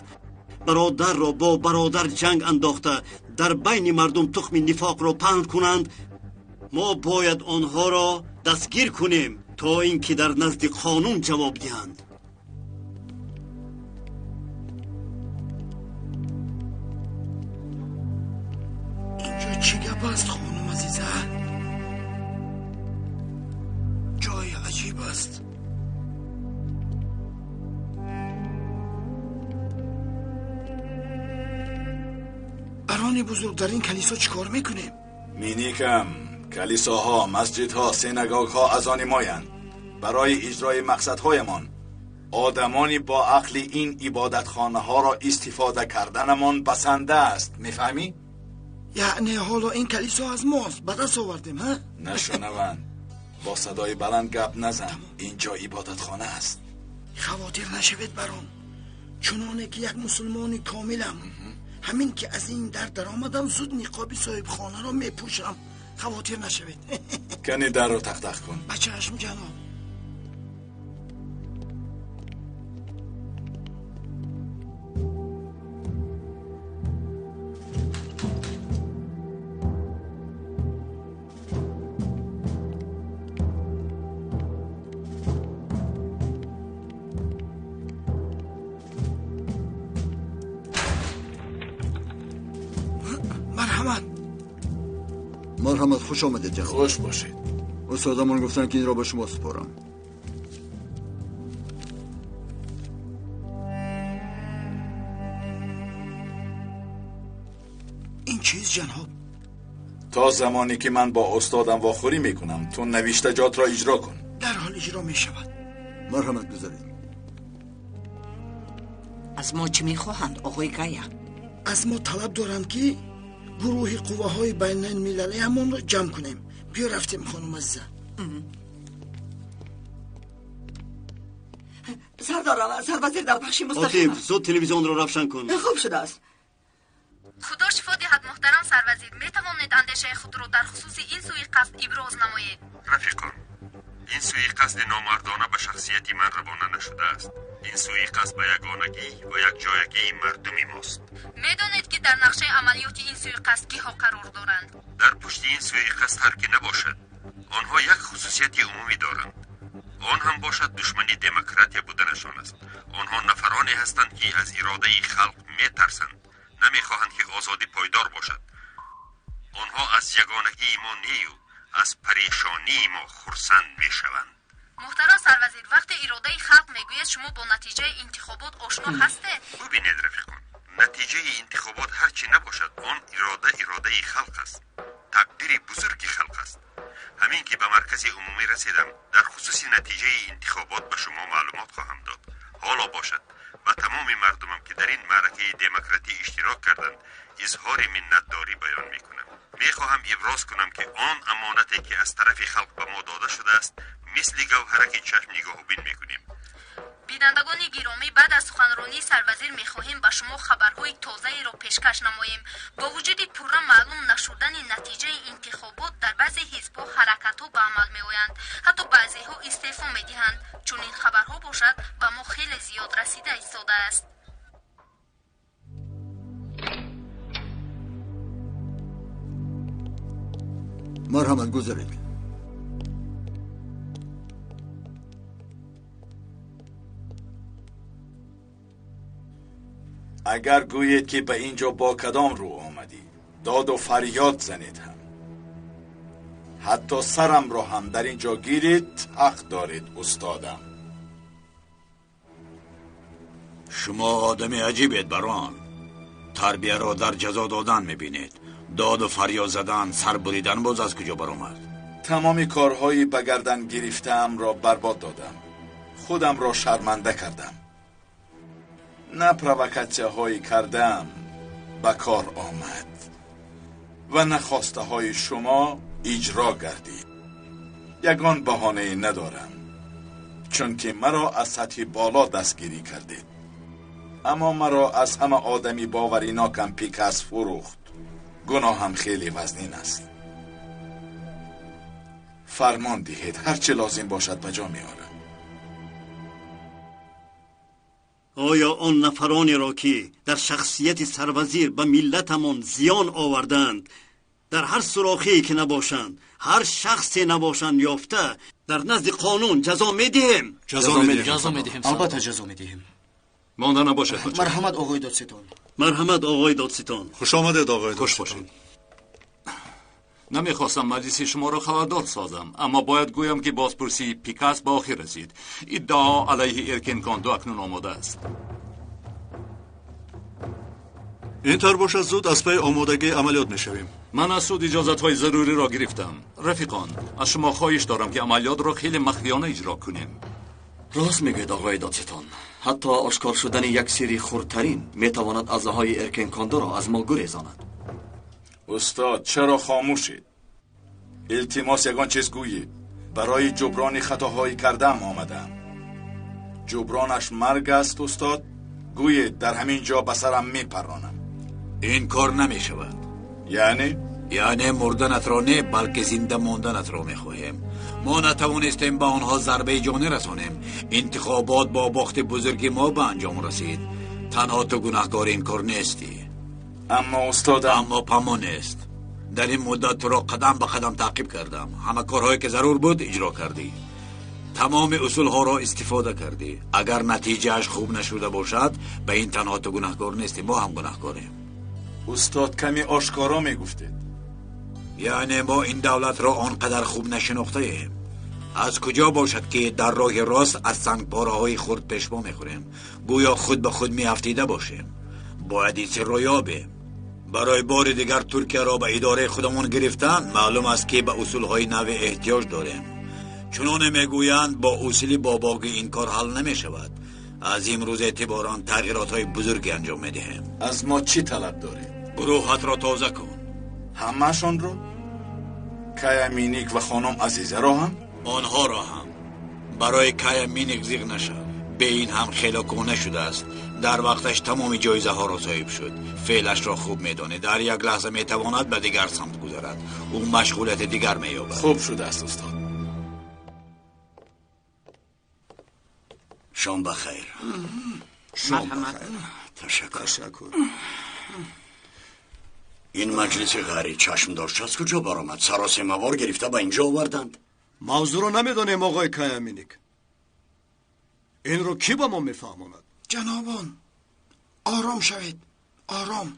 L: бародарро бо бародар ҷанг андохта, дар байни мардум тухми нифоқро паҳн кунанд, мо бояд онҳоро дастгир кунем, то ин ки дар назди қонун ҷавоб диҳанд.
M: Инҷо чӣ гап аст, хонум азиза? Ҷои аҷиб аст. Барони бузург, дар ин калисо чӣ кор мекунем?
K: Миникам, калисоҳо, масҷидҳо, синагогҳо аз они моянд. Барои иҷрои мақсадҳоямон одамони бо ақли ин ибодатхонаҳоро истифода карданамон басанда аст. Мефаҳмӣ?
M: Яъне ҳоло ин калисо аз мост, ба даст овардем, ҳа?
K: Нашунаванд. Бо садои баланд гап назан. Инҷо ибодатхона аст.
M: Хавотир нашавед, барон. Чуноне ки як мусулмони комилам, ҳамин ки аз ин дар даромадам, зуд ниқоби соҳибхонаро мепӯшам. Хавотир нашавед.
K: Кани дарро тақ-тақ кун.
M: Ба чашм, ҷаноб.
U: Марҳамат, хуш омадед, ҷаноб.
K: Хуш бошед.
U: Устодамон гуфтанд, ки инро ба шумо супорам.
M: Ин чиз, ҷаноб?
K: То замоне ки ман бо устодам вохӯрӣ мекунам, ту навиштаҷотро иҷро кун.
M: Дарҳол иҷро мешавад.
U: Марҳамат, гузаред.
R: Аз мо чӣ мехоҳанд, оғои Гая?
M: Аз мо талаб доранд, ки гурӯҳи қувваҳои байналмилалиамонро ҷамъ кунем. Биё рафтем, хонум азиза.
G: Сардорам, сарвазир дар пахши мустақим.
S: Отиф, зуд телевизионро равшан кун.
G: Хуб шудааст.
H: Худо шифо диҳад, муҳтарам сарвазир. Метавонед андешаи худро дар хусуси ин суиқасд иброз намоед?
I: Рафиқон, ин суиқасди номардона ба шахсияти ман равона нашудааст. Ин суиқасд ба ягонагӣ ва якҷоягии мардуми мост.
H: Медонед, ки дар нақшаи амалиёти ин суиқасд киҳо қарор доранд?
I: Дар пушти ин суиқасд ҳар ки набошад, онҳо як хусусияти умумӣ доранд. Он ҳам бошад душмани демократия буданашон аст. Онҳо нафароне ҳастанд, ки аз иродаи халқ метарсанд, намехоҳанд, ки озодӣ пойдор бошад. Онҳо аз ягонагии мо нею аз парешонии мо хурсанд мешаванд.
H: Муҳтарам сарвазир, вақте иродаи халқ мегӯяд, шумо бо натиҷаи интихобот ошно ҳастед?
I: Бубинед, рафиқон, натиҷаи интихобот ҳар чӣ набошад, он ирода иродаи халқ аст, тақдири бузурги халқ аст. Ҳамин ки ба маркази умумӣ расидам, дар хусуси натиҷаи интихобот ба шумо маълумот хоҳам дод. Ҳоло бошад, ба тамоми мардумам, ки дар ин маъракаи демократӣ иштирок карданд, изҳори миннатдорӣ баён мекунам. Мехоҳам иброз кунам, ки он амонате, ки аз тарафи халқ ба мо дода шудааст, мисли гавҳараки чашм нигоҳубин мекунем.
H: Бинандагони гиромӣ, баъд аз суханронии сарвазир мехоҳем ба шумо хабарҳои тозаеро пешкаш намоем. Бо вуҷуди пурра маълум нашудани натиҷаи интихобот, дар баъзе ҳизбҳо ҳаракатҳо ба амал меоянд, ҳатто баъзеҳо истеъфо медиҳанд. Чунин хабарҳо бошад, ба мо хеле зиёд расида истодааст.
U: Марҳамат, гузаред.
K: Агар гӯед, ки ба ин ҷо бо кадом рӯ омадӣ, доду фарёд занед ҳам, ҳатто сарамро ҳам дар ин ҷо гиред, ҳақ доред, устодам.
J: Шумо одами аҷибед, барон. Тарбияро дар ҷазо додан мебинед. Доду фарёд задан, сар буридан боз аз куҷо баромад?
K: Тамоми корҳои ба гардан гирифтаамро барбод додам. Худамро шарманда кардам. На провокатсияҳои кардаам ба кор омад ва на хостаҳои шумо иҷро гардид. Ягон баҳонае надорам, чунки маро аз сатҳи боло дастгирӣ кардед. Аммо маро аз ҳама одами боваринокам Пикас фурӯхт. Гуноҳам хеле вазнин аст. Фармон диҳед, ҳар чӣ лозим бошад ба ҷо меорам.
S: Оё он нафаронеро, ки дар шахсияти сарвазир ба миллатамон зиён оварданд, дар ҳар сурохие ки набошанд, ҳар шахсе набошанд, ёфта дар назди қонун ҷазо медиҳем?
F: Ҷазо медиҳем.
A: Албатта ҷазо медиҳем.
T: Монда набошад.
A: Марҳамат, оғои додситон.
S: Марҳамат, оғои додситон.
B: Хуш омадед, оғои
T: Хуш бошед. Намехостам маҷлиси шуморо хабардор созам, аммо бояд гӯям, ки бозпурсии Пикас ба охир расид. Иддао алайҳи Эркин Кондо акнун омода аст.
B: Ин тавр бошад, зуд аз пайи омодагии амалиёт мешавем.
T: Ман аз суд иҷозатҳои заруриро гирифтам. Рафиқон, аз шумо хоҳиш дорам, ки амалиётро хеле махфиёна иҷро кунем.
D: Рост мегӯед, оғои додситон. Ҳатто ошкор шудани як сирри хурдтарин метавонад аъзоҳои Эркин Кондоро аз мо гурезонад.
K: Устод, чаро хомӯшед? Илтимос, ягон чиз гӯед. Барои ҷуброни хатоҳои кардаам омадаам. Ҷубронаш марг аст, устод. Гӯед, дар ҳамин ҷо ба сарам мепаронам.
J: Ин кор намешавад.
K: Яъне?
J: Яъне мурданатро не, балки зинда монданатро мехоҳем. Мо натавонистем ба онҳо зарбаи ҷонӣ расонем. Интихобот бо бохти бузурги мо ба анҷом расид. Танҳо ту гунаҳкори ин кор нестӣ.
K: Аммо устодам,
J: аммо памо нест. Дар ин муддат туро қадам ба қадам таъқиб кардам. Ҳама корҳое ки зарур буд иҷро кардӣ. Тамоми усулҳоро истифода кардӣ. Агар натиҷааш хуб нашуда бошад, ба ин танҳо ту гунаҳкор нестӣ, мо ҳам гунаҳкорем.
K: Устод, каме ошкоро мегуфтед.
J: Яъне мо ин давлатро он қадар хуб нашинохтаем. Аз куҷо бошад ки дар роҳи рост аз сангпораҳои хурд пешво мехӯрем, гӯё худ ба худ меафтида бошем. Бояд ин сирро ёбем. Барои бори дигар Туркияро ба идораи худамон гирифтан, маълум аст ки ба усулҳои нави эҳтиёҷ дорем. Чуноне мегӯянд, бо усули бобогӣ ин кор ҳал намешавад. Аз имрӯз эътиборан тағйиротҳои бузурге анҷом медиҳем.
K: Аз мо чӣ талаб доред?
J: Гурӯҳатро тоза кун.
K: Ҳамаашонро? Кая Миник ва хонум Азизаро ҳам?
J: Онҳоро ҳам. Барои Кая Миник зиғ нашав. Бе ин ҳам хеле кӯҳна шудааст. Дар вақташ тамоми ҷоизаҳоро соҳиб шуд. Феълашро хуб медонед. Дар як лаҳза метавонад ба дигар самт гузарад. Ӯ машғулияти дигар меёбад.
K: Хуб шудааст, устод.
L: Шом бахайр.
E: Шом бахайр.
L: Ташаккур.
E: Ташаккур.
L: Ин маҷлиси ғайричашмдошт аз куҷо баромад? Саросемавор гирифта ба инҷо оварданд.
E: Мавзӯъро намедонем, оғои Кая Миник. Инро кӣ ба мо мефаҳмонад?
M: Ҷанобон, ором шавед, ором.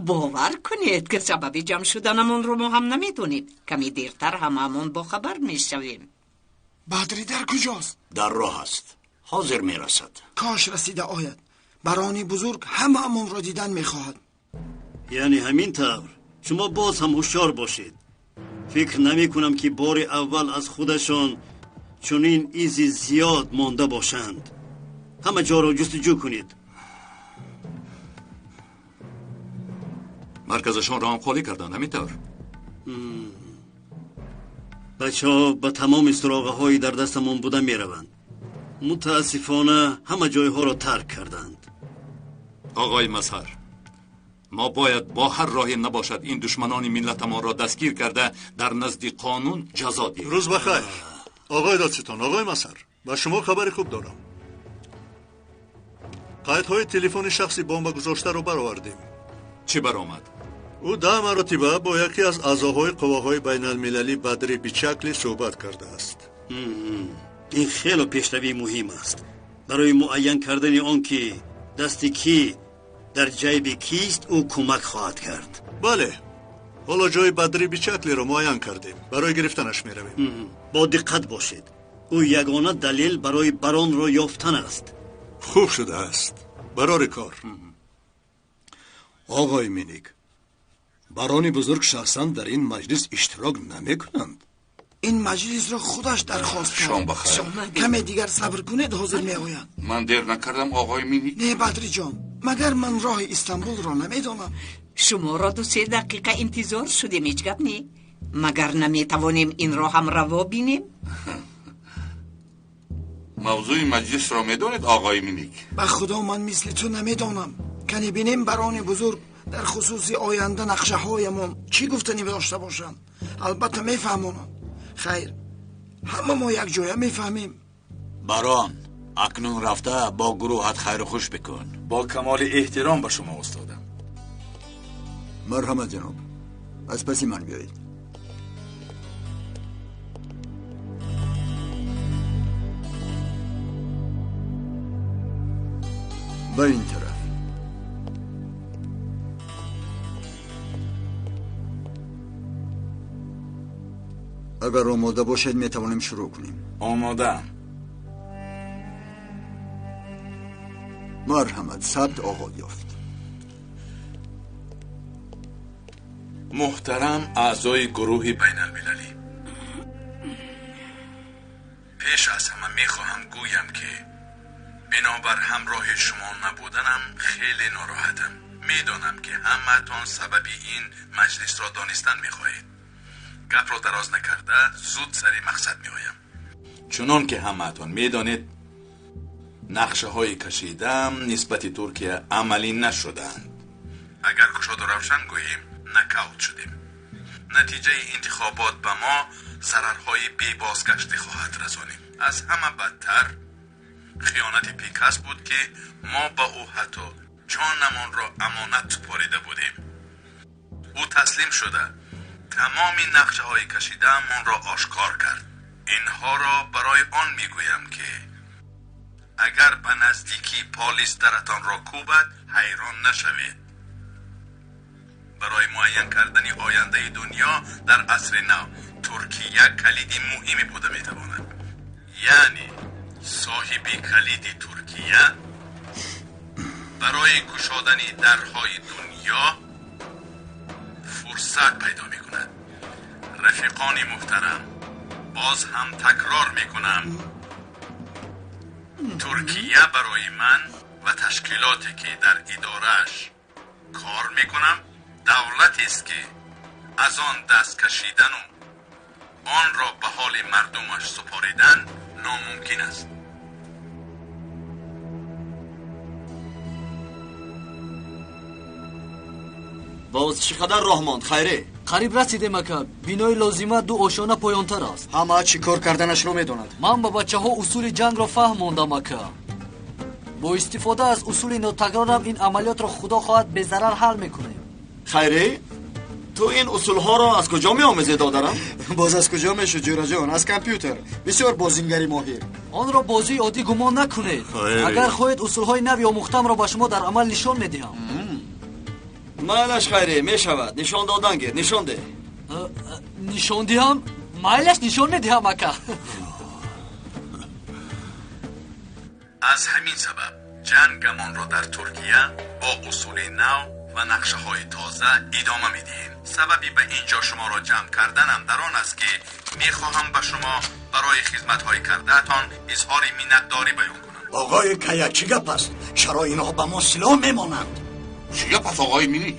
R: Бовар кунед ки сабаби ҷамъ шуданамонро мо ҳам намедонем. Каме дертар ҳамаамон бохабар мешавем.
M: Бадри дар куҷост?
L: Дар роҳ аст. Ҳозир мерасад.
M: Кош расида ояд. Барони бузург ҳамаамонро дидан мехоҳад.
N: Яъне ҳамин тавр шумо боз ҳам ҳушёр бошед. Фикр намекунам ки бори аввал аз худашон чунин изи зиёд монда бошанд. Ҳама ҷоро ҷустуҷӯ кунед.
T: Марказашонро ҳам холӣ карданд, ҳамин тавр.
N: Бачаҳо ба тамоми суроғаҳои дар дастамон буда мераванд. Мутаассифона ҳама ҷойҳоро тарк карданд.
T: Оғои Мазҳар, мо бояд бо ҳар роҳе набошад ин душманони миллатамонро дастгир карда дар назди қонун ҷазо диҳем.
B: Рӯз бахайр, оғои додситон, оғои Мазҳар, ба шумо хабари хуб дорам. Қайдҳои телефони шахси бомбагузоштаро баровардем.
T: Чӣ баромад?
B: Ӯ 10 маротиба бо яке аз аъзоҳои қувваҳои байналмилалӣ Бадри Бичакли суҳбат кардааст.
N: Ин хеле пешравии муҳим аст барои муайян кардани он ки дасти кӣ дар ҷайби кист, ӯ кӯмак хоҳад кард.
B: Бале, ҳоло ҷои Бадри Бичаклиро муайян кардем. Барои гирифтанаш меравем.
N: Бо диққат бошед. Ӯ ягона далел барои баронро ёфтан аст.
B: Хуб шудааст. Барори кор.
E: Оғои Миник, барони бузург шахсан дар ин маҷлис иштирок намекунанд.
M: Ин маҷлисро худаш дархост кард.
V: Шом бахайр.
M: Каме дигар сабр кунед, ҳозир меояд.
V: Ман дер накардам, оғои Миник?
M: Не, Бадриҷон, магар ман роҳи Истанбулро намедонам?
R: Шуморо 2-3 дақиқа интизор шудем, ҳеҷ гап не. Магар наметавонем инро ҳам раво бинем?
V: Мавзӯи маҷлисро медонед, оғои Миник?
M: Ба худо ман мисли ту намедонам. Кане бинем барони бузург дар хусуси оянда нақшаҳоямон чӣ гуфтанӣ дошта бошанд. Албатта мефаҳмонанд. Хайр, ҳама мо якҷоя мефаҳмем.
J: Барон, акнун рафта бо гурӯҳат хайру хуш бикун.
K: Бо камоли эҳтиром ба шумо, устодам.
U: Марҳамат, ҷаноб, аз паси ман биёед. Ба ин тараф. Агар омода бошед, метавонем шурӯъ кунем.
K: Омодаам.
U: Марҳамат, сабт оғоз ёфт.
K: Муҳтарам аъзои гурӯҳи байналмилалӣ, пеш аз ҳама мехоҳам гӯям ки бинобар ҳамроҳи шумо набуданам хеле нороҳатам. Медонам ки ҳамаатон сабаби ин маҷлисро донистан мехоҳед. Гапро дароз накарда зуд сари мақсад меоям. Чунон ки ҳамаатон медонед, нақшаҳои кашидаам нисбати Туркия амалӣ нашуданд. Агар кушоду равшан гӯем, нокаут шудем.
V: Натиҷаи интихобот ба мо зарарҳои бебозгаштӣ хоҳад расонид. Аз ҳама бадтар хиёнати Пикас буд, ки мо ба ӯ ҳатто ҷонамонро амонат супорида будем. Ӯ таслим шуда тамоми нақшаҳои кашидаамонро ошкор кард. Инҳоро барои он мегӯям, ки агар ба наздикӣ полис даратонро кӯбад, ҳайрон нашавед. Барои муайян кардани ояндаи дунё дар асри нав Туркия калиди муҳиме буда метавонад. Яъне соҳиби калиди Туркия барои кушодани дарҳои дунё фурсат пайдо мекунад. Рафиқони муҳтарам, боз ҳам такрор мекунам, Туркия барои ман ва ташкилоте ки дар идорааш кор мекунам давлатест, ки аз он даст кашидану онро ба ҳоли мардумаш супоридан номумкин аст.
D: Боз чӣ қадар роҳ монд, Хайре?
F: Қариб расидем, ака. Бинои лозима ду ошёна поёнтар аст.
A: Ҳама чӣ кор карданашро медонад.
F: Ман ба бачаҳо усули ҷангро фаҳмондам, ака. Бо истифода аз усули нотакрорам ин амалиётро худо хоҳад безарар ҳал мекунем.
D: Хайре, ту ин усулҳоро аз куҷо меомӯзӣ, додарам?
A: Боз аз куҷо мешуд, ҷӯраҷон? Аз компютер. Бисёр бозингари моҳир.
F: Онро бозии оддӣ гумон накунед. Агар хоҳед, усулҳои нави омӯхтамро ба шумо дар амал нишон медиҳам.
D: Майлаш, Хайре, мешавад. Нишон додан гир, нишон деҳ.
F: Нишон диҳам? Майлаш, нишон медиҳам, ака.
V: Аз ҳамин сабаб ҷангамонро дар Туркия бо усули нав ва нақшаҳои тоза идома медиҳем. Сабаби ба ин ҷо шуморо ҷамъ карданам дар он аст, ки мехоҳам ба шумо барои хизматҳои кардаатон изҳори миннатдорӣ баён кунам.
L: Оғои Кая, чӣ гап аст? Чаро инҳо ба мо силоҳ мемонанд?
V: Чӣ гап аст, оғои Миник?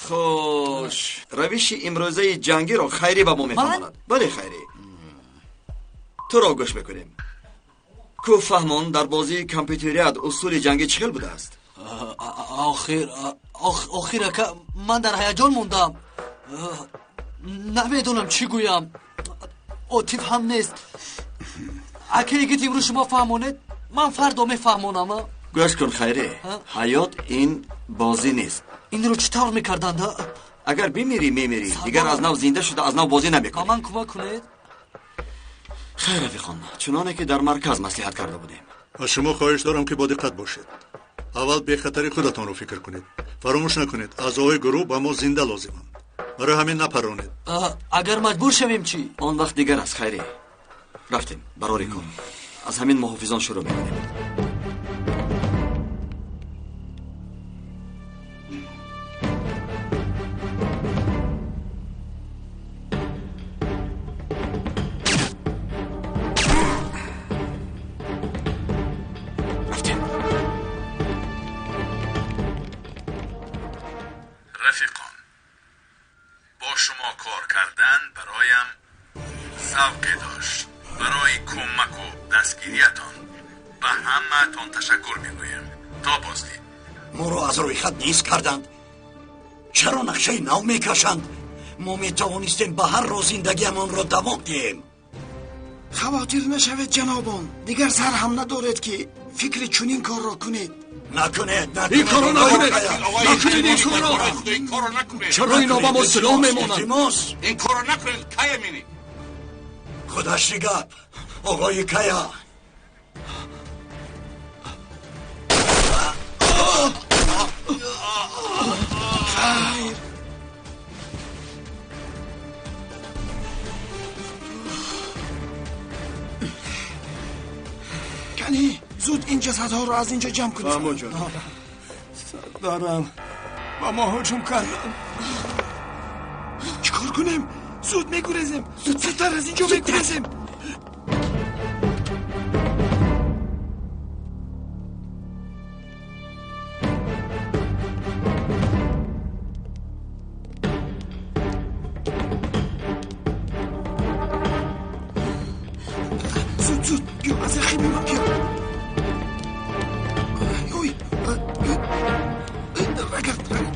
D: Хуш, равиши имрӯзаи ҷангиро Хайрӣ ба мо мефаҳмонад. Бале, Хайрӣ, туро гӯш мекунем. Ку фаҳмон, дар бозии компютерият усули ҷангӣ чӣ хел будааст?
F: Охир, ака, ман дар ҳаяҷон мондам. Намедонам чӣ гӯям. Отиф ҳам нест. Ака, игит, имрӯз шумо фаҳмонед, ман фардо мефаҳмонам.
D: Гӯш кун, Хайре, ҳаёт ин бозӣ нест.
F: Инро чӣ тавр мекарданд?
D: Агар бимирӣ, мемирӣ, дигар аз нав зинда шуда аз нав бозӣ намекунӣ.
F: Ба ман кӯмак кунед.
D: Хайр, рафиқон, чуноне ки дар марказ маслиҳат карда будем.
B: Аз шумо хоҳиш дорам, ки бо диққат бошед. Аввал бехатари худатонро фикр кунед. Фаромӯш накунед, аъзоҳои гурӯҳ ба мо зинда лозиманд. Барои ҳамин напаронед.
F: Агар маҷбур шавем чӣ?
D: Он вақт дигар аст, Хайре. Рафтем, барори кор. Аз ҳамин муҳофизон шурӯъ мекунем.
V: Рафиқон, бо шумо кор кардан бароям завқе дошт. Барои кӯмаку дастгириятон ба ҳамаатон ташаккур мегӯям. То боздид.
L: Моро аз рӯйхат низ карданд. Чаро нақшаи нав мекашанд? Мо метавонистем ба ҳар роҳ зиндагиамонро давом диҳем.
M: Хавотир нашавед, ҷанобон. Дигар сар ҳам надоред, ки фикри чунин корро кунед.
L: Накунед,
E: ин корро накунед, накунед ин корро. Чаро инҳо ба мо силоҳ мемонанд?
V: Ин корро накунед, Кая Миник.
L: Худаш чӣ гап, оғои Кая?
M: Хайр. Кани, зуд ин ҷасадҳоро аз ин ҷо ҷамъ кунед.
E: Фаҳмо, ҷаноб. Сардарам, ба мо ҳуҷум карданд.
M: Чӣ кор кунем? Зуд мегурезем. Зудтар аз ин ҷо мегурезем. Аз яхи ман биё. Ой, рагард, рагард.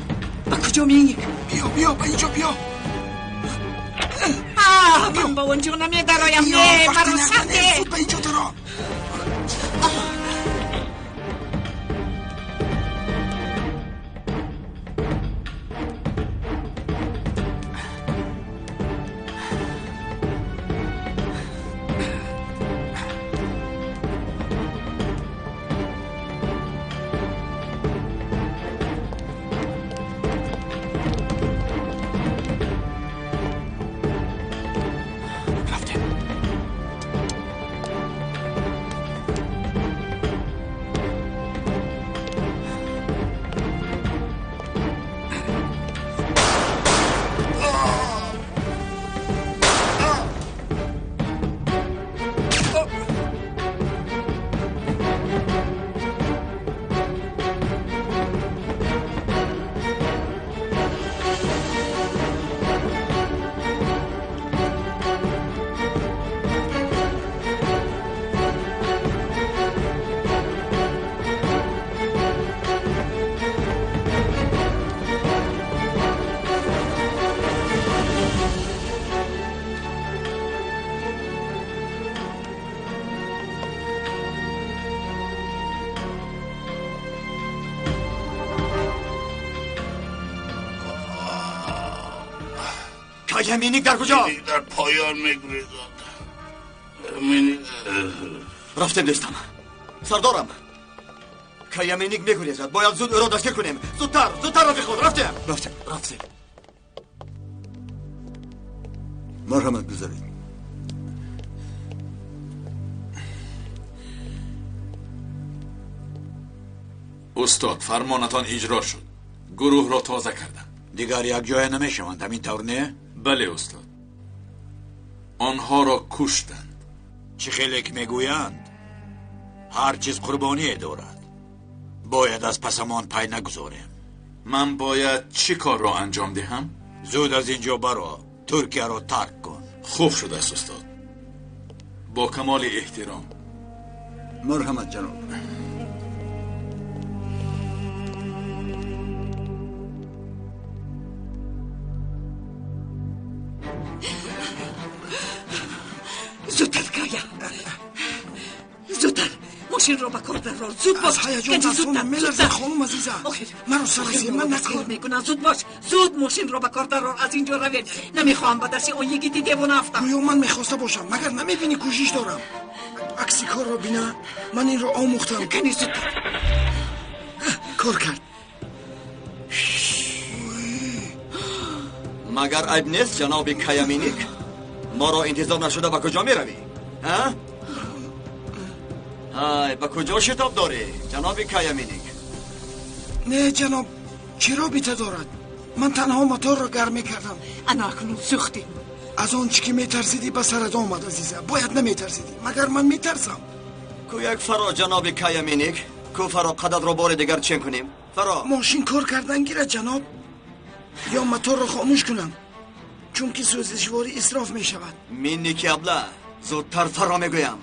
R: Ба куҷо миник?
M: Биё, биё, ба инҷо биё.
R: Ман ба онҷо намедароям. Не, маро сахте.
M: Зуд ба инҷо даро.
D: مینیک در کجا؟
C: مینیک در پایان میگریزد. مینیک
D: رفتیم دوستم. سردارم، کیامینیک میگریزد. باید زود او را دستگیر کنیم. زودتر، زودتر رفیق خود. رفتیم، رفتیم، رفتیم.
U: مرحمت بذارید.
V: استاد، فرمانتان اجرا شد. گروه را تازه کردم.
J: دیگر یک جای نمیشوند، همین طور نه؟
V: بله استاد، آنها را کشتند.
J: چه خیلی که میگویند هر چیز قربانی دارد. باید از پسمان پای نگذاریم.
V: من باید چی کار را انجام دهم؟
J: زود از اینجا برو، ترکیه را ترک کن.
V: خوب شده است استاد، با کمال احترام.
U: مرحمت جناب.
R: زودتر کایا، زودتر ماشین را به کار درآور. زود باش.
M: هیجان دستانم میلرزه خانم عزیزم. مرا سرازی من نکن
R: میکنم. زود باش، زود ماشین را به کار درآور. از اینجا روید. نمیخواهم به دست آن یکی دیوانه افتم.
M: گویا من میخواسته باشم، مگر نمیبینی کوشش دارم. عکسی کار را بینه، من این را آموختم.
R: کنی زودتر.
M: کار کرد.
D: مگر عیب نیست جناب کیامینیک؟ ما را انتظار نشده به کجا میروی؟ ها؟ های، به کجا شتاب داری جناب کیامینیک؟
M: نه جناب، چه رابطه دارد؟ من تنها موتور را گرم میکردم.
R: انا اکنون سوختیم.
M: از آن چی که میترسیدی به سرت آمد عزیزم. باید نمیترسیدی. مگر من میترسم؟
D: کو یک فرا جناب کیامینیک، کو فرا قدرت را بار دیگر چین کنیم. فرا
M: ماشین کار کردن گیرد جناب، یا موتور را خاموش کنم، چون که سوزشواری اسراف می شود.
D: مینیکی ابله، زودتر فرا میگویم.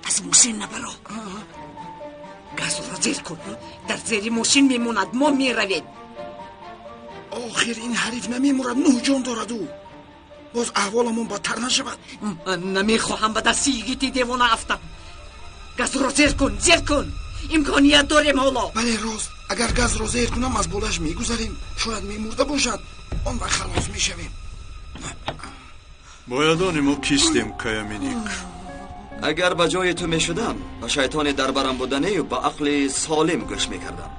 R: از ماشین نبرو. گاز را زیر کن. در زیر ماشین میموند. ما میرویم.
M: آخر این حریف نمیمورد. نه جان دارد او. باز احوالمون بدتر نشود.
R: من نمیخواهم به دست یگیتی دیوانه افتم. گاز را زیر کن، زیر کن. امکانیت داریم حالا.
M: بله راست، اگر گاز را زیر کنم از بالش میگذریم. شاید میمرده باشد، آن وقت خلاص میشویم.
B: باید آن ما کیستیم کیامینیک.
D: اگر به جای تو میشدم به شیطان دربرم بودنی و به عقل سالم گوش میکردم.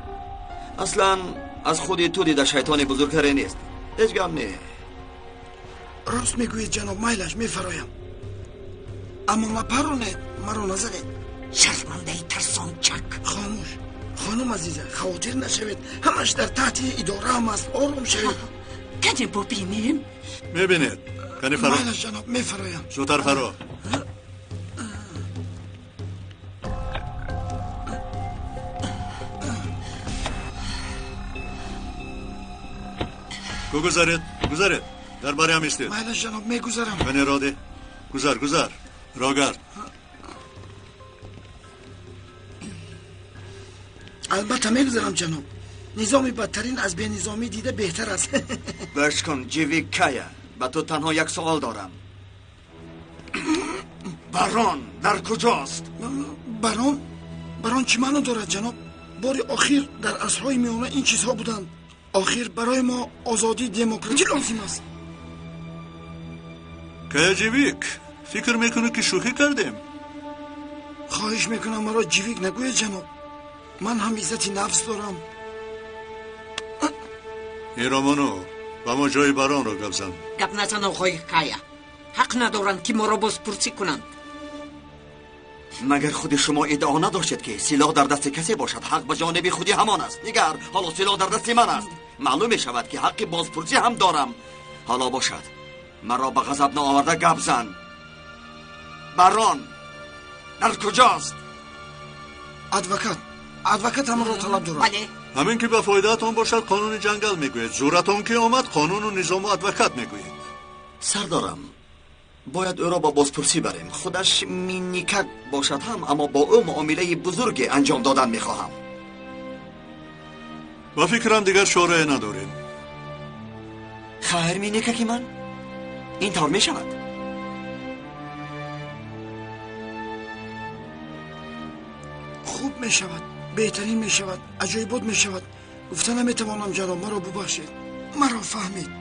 D: اصلا از خودی تو دیده شیطان بزرگتری نیست. هیچ گم نه.
M: راست میگویید جناب، میلش میفرایم. اما نپرونید، مرا نزنید.
R: شرمنده ترسانچک.
M: خاموش خانم عزیزه، خاطر نشوید، همش در تحت اداره هم است. آروم شوید.
R: کنی ببینیم؟
B: میبینید. کنی فرا.
M: میلش جناب، میفرایم.
B: زودتر فرا. گذارید، گذارید. Дар бариам истед.
M: Майлаш ҷаноб, мегузарам.
B: Кане роде. Гузар, гузар. Рогард.
M: Албатта мегузарам ҷаноб. Низоми бадтарин аз бенизомӣ дида беҳтар аст.
D: Гӯш кун, Ҷивик Кая, ба ту танҳо як суол дорам. Барон дар куҷост?
M: Барон? Барон чӣ маъно дорад ҷаноб? Бори охир дар асрҳои миёна ин чизҳо буданд. Охир барои мо озодии демократӣ лозим аст.
B: Кая Ҷивик, фикр мекунӣ ки шӯхӣ кардем?
M: Хоҳиш мекунам маро Ҷивик нагӯед ҷаноб. Ман ҳам иззати нафс дорам.
B: Эй Романо, ба мо ҷои баронро гап зан.
R: Гап назан оғои Кая. Ҳақ надоранд ки моро бозпурсӣ кунанд.
D: Магар худи шумо иддао надоштед ки силоҳ дар дасти касе бошад, ҳақ ба ҷониби худи ҳамон аст. Нигар, ҳоло силоҳ дар дасти ман аст. Маълум мешавад ки ҳаққи бозпурсӣ ҳам дорам. Ҳоло бошад, маро ба ғазаб наоварда гап зан. Барон дар куҷост?
M: Адвокат, адвокат ҳамонро талаб дорад.
R: Бале.
B: Ҳамин ки ба фоидаатон бошад қонуни ҷангал мегӯед. Зӯратон ки омад қонуну низому адвокат мегӯед.
D: Сардорам, бояд ӯро ба бозпурсӣ барем. Худаш минникак бошад ҳам, аммо бо ӯ муомилаи бузурге анҷом додан мехоҳам.
B: Ба фикрам дигар чорае надорем.
D: Хайр, минникаки ман, ин тавр мешавад.
M: Хуб мешавад, беҳтарин мешавад, аҷоибот мешавад. Гуфта наметавонам ҷаноб, маро бубахшед. Маро фаҳмед.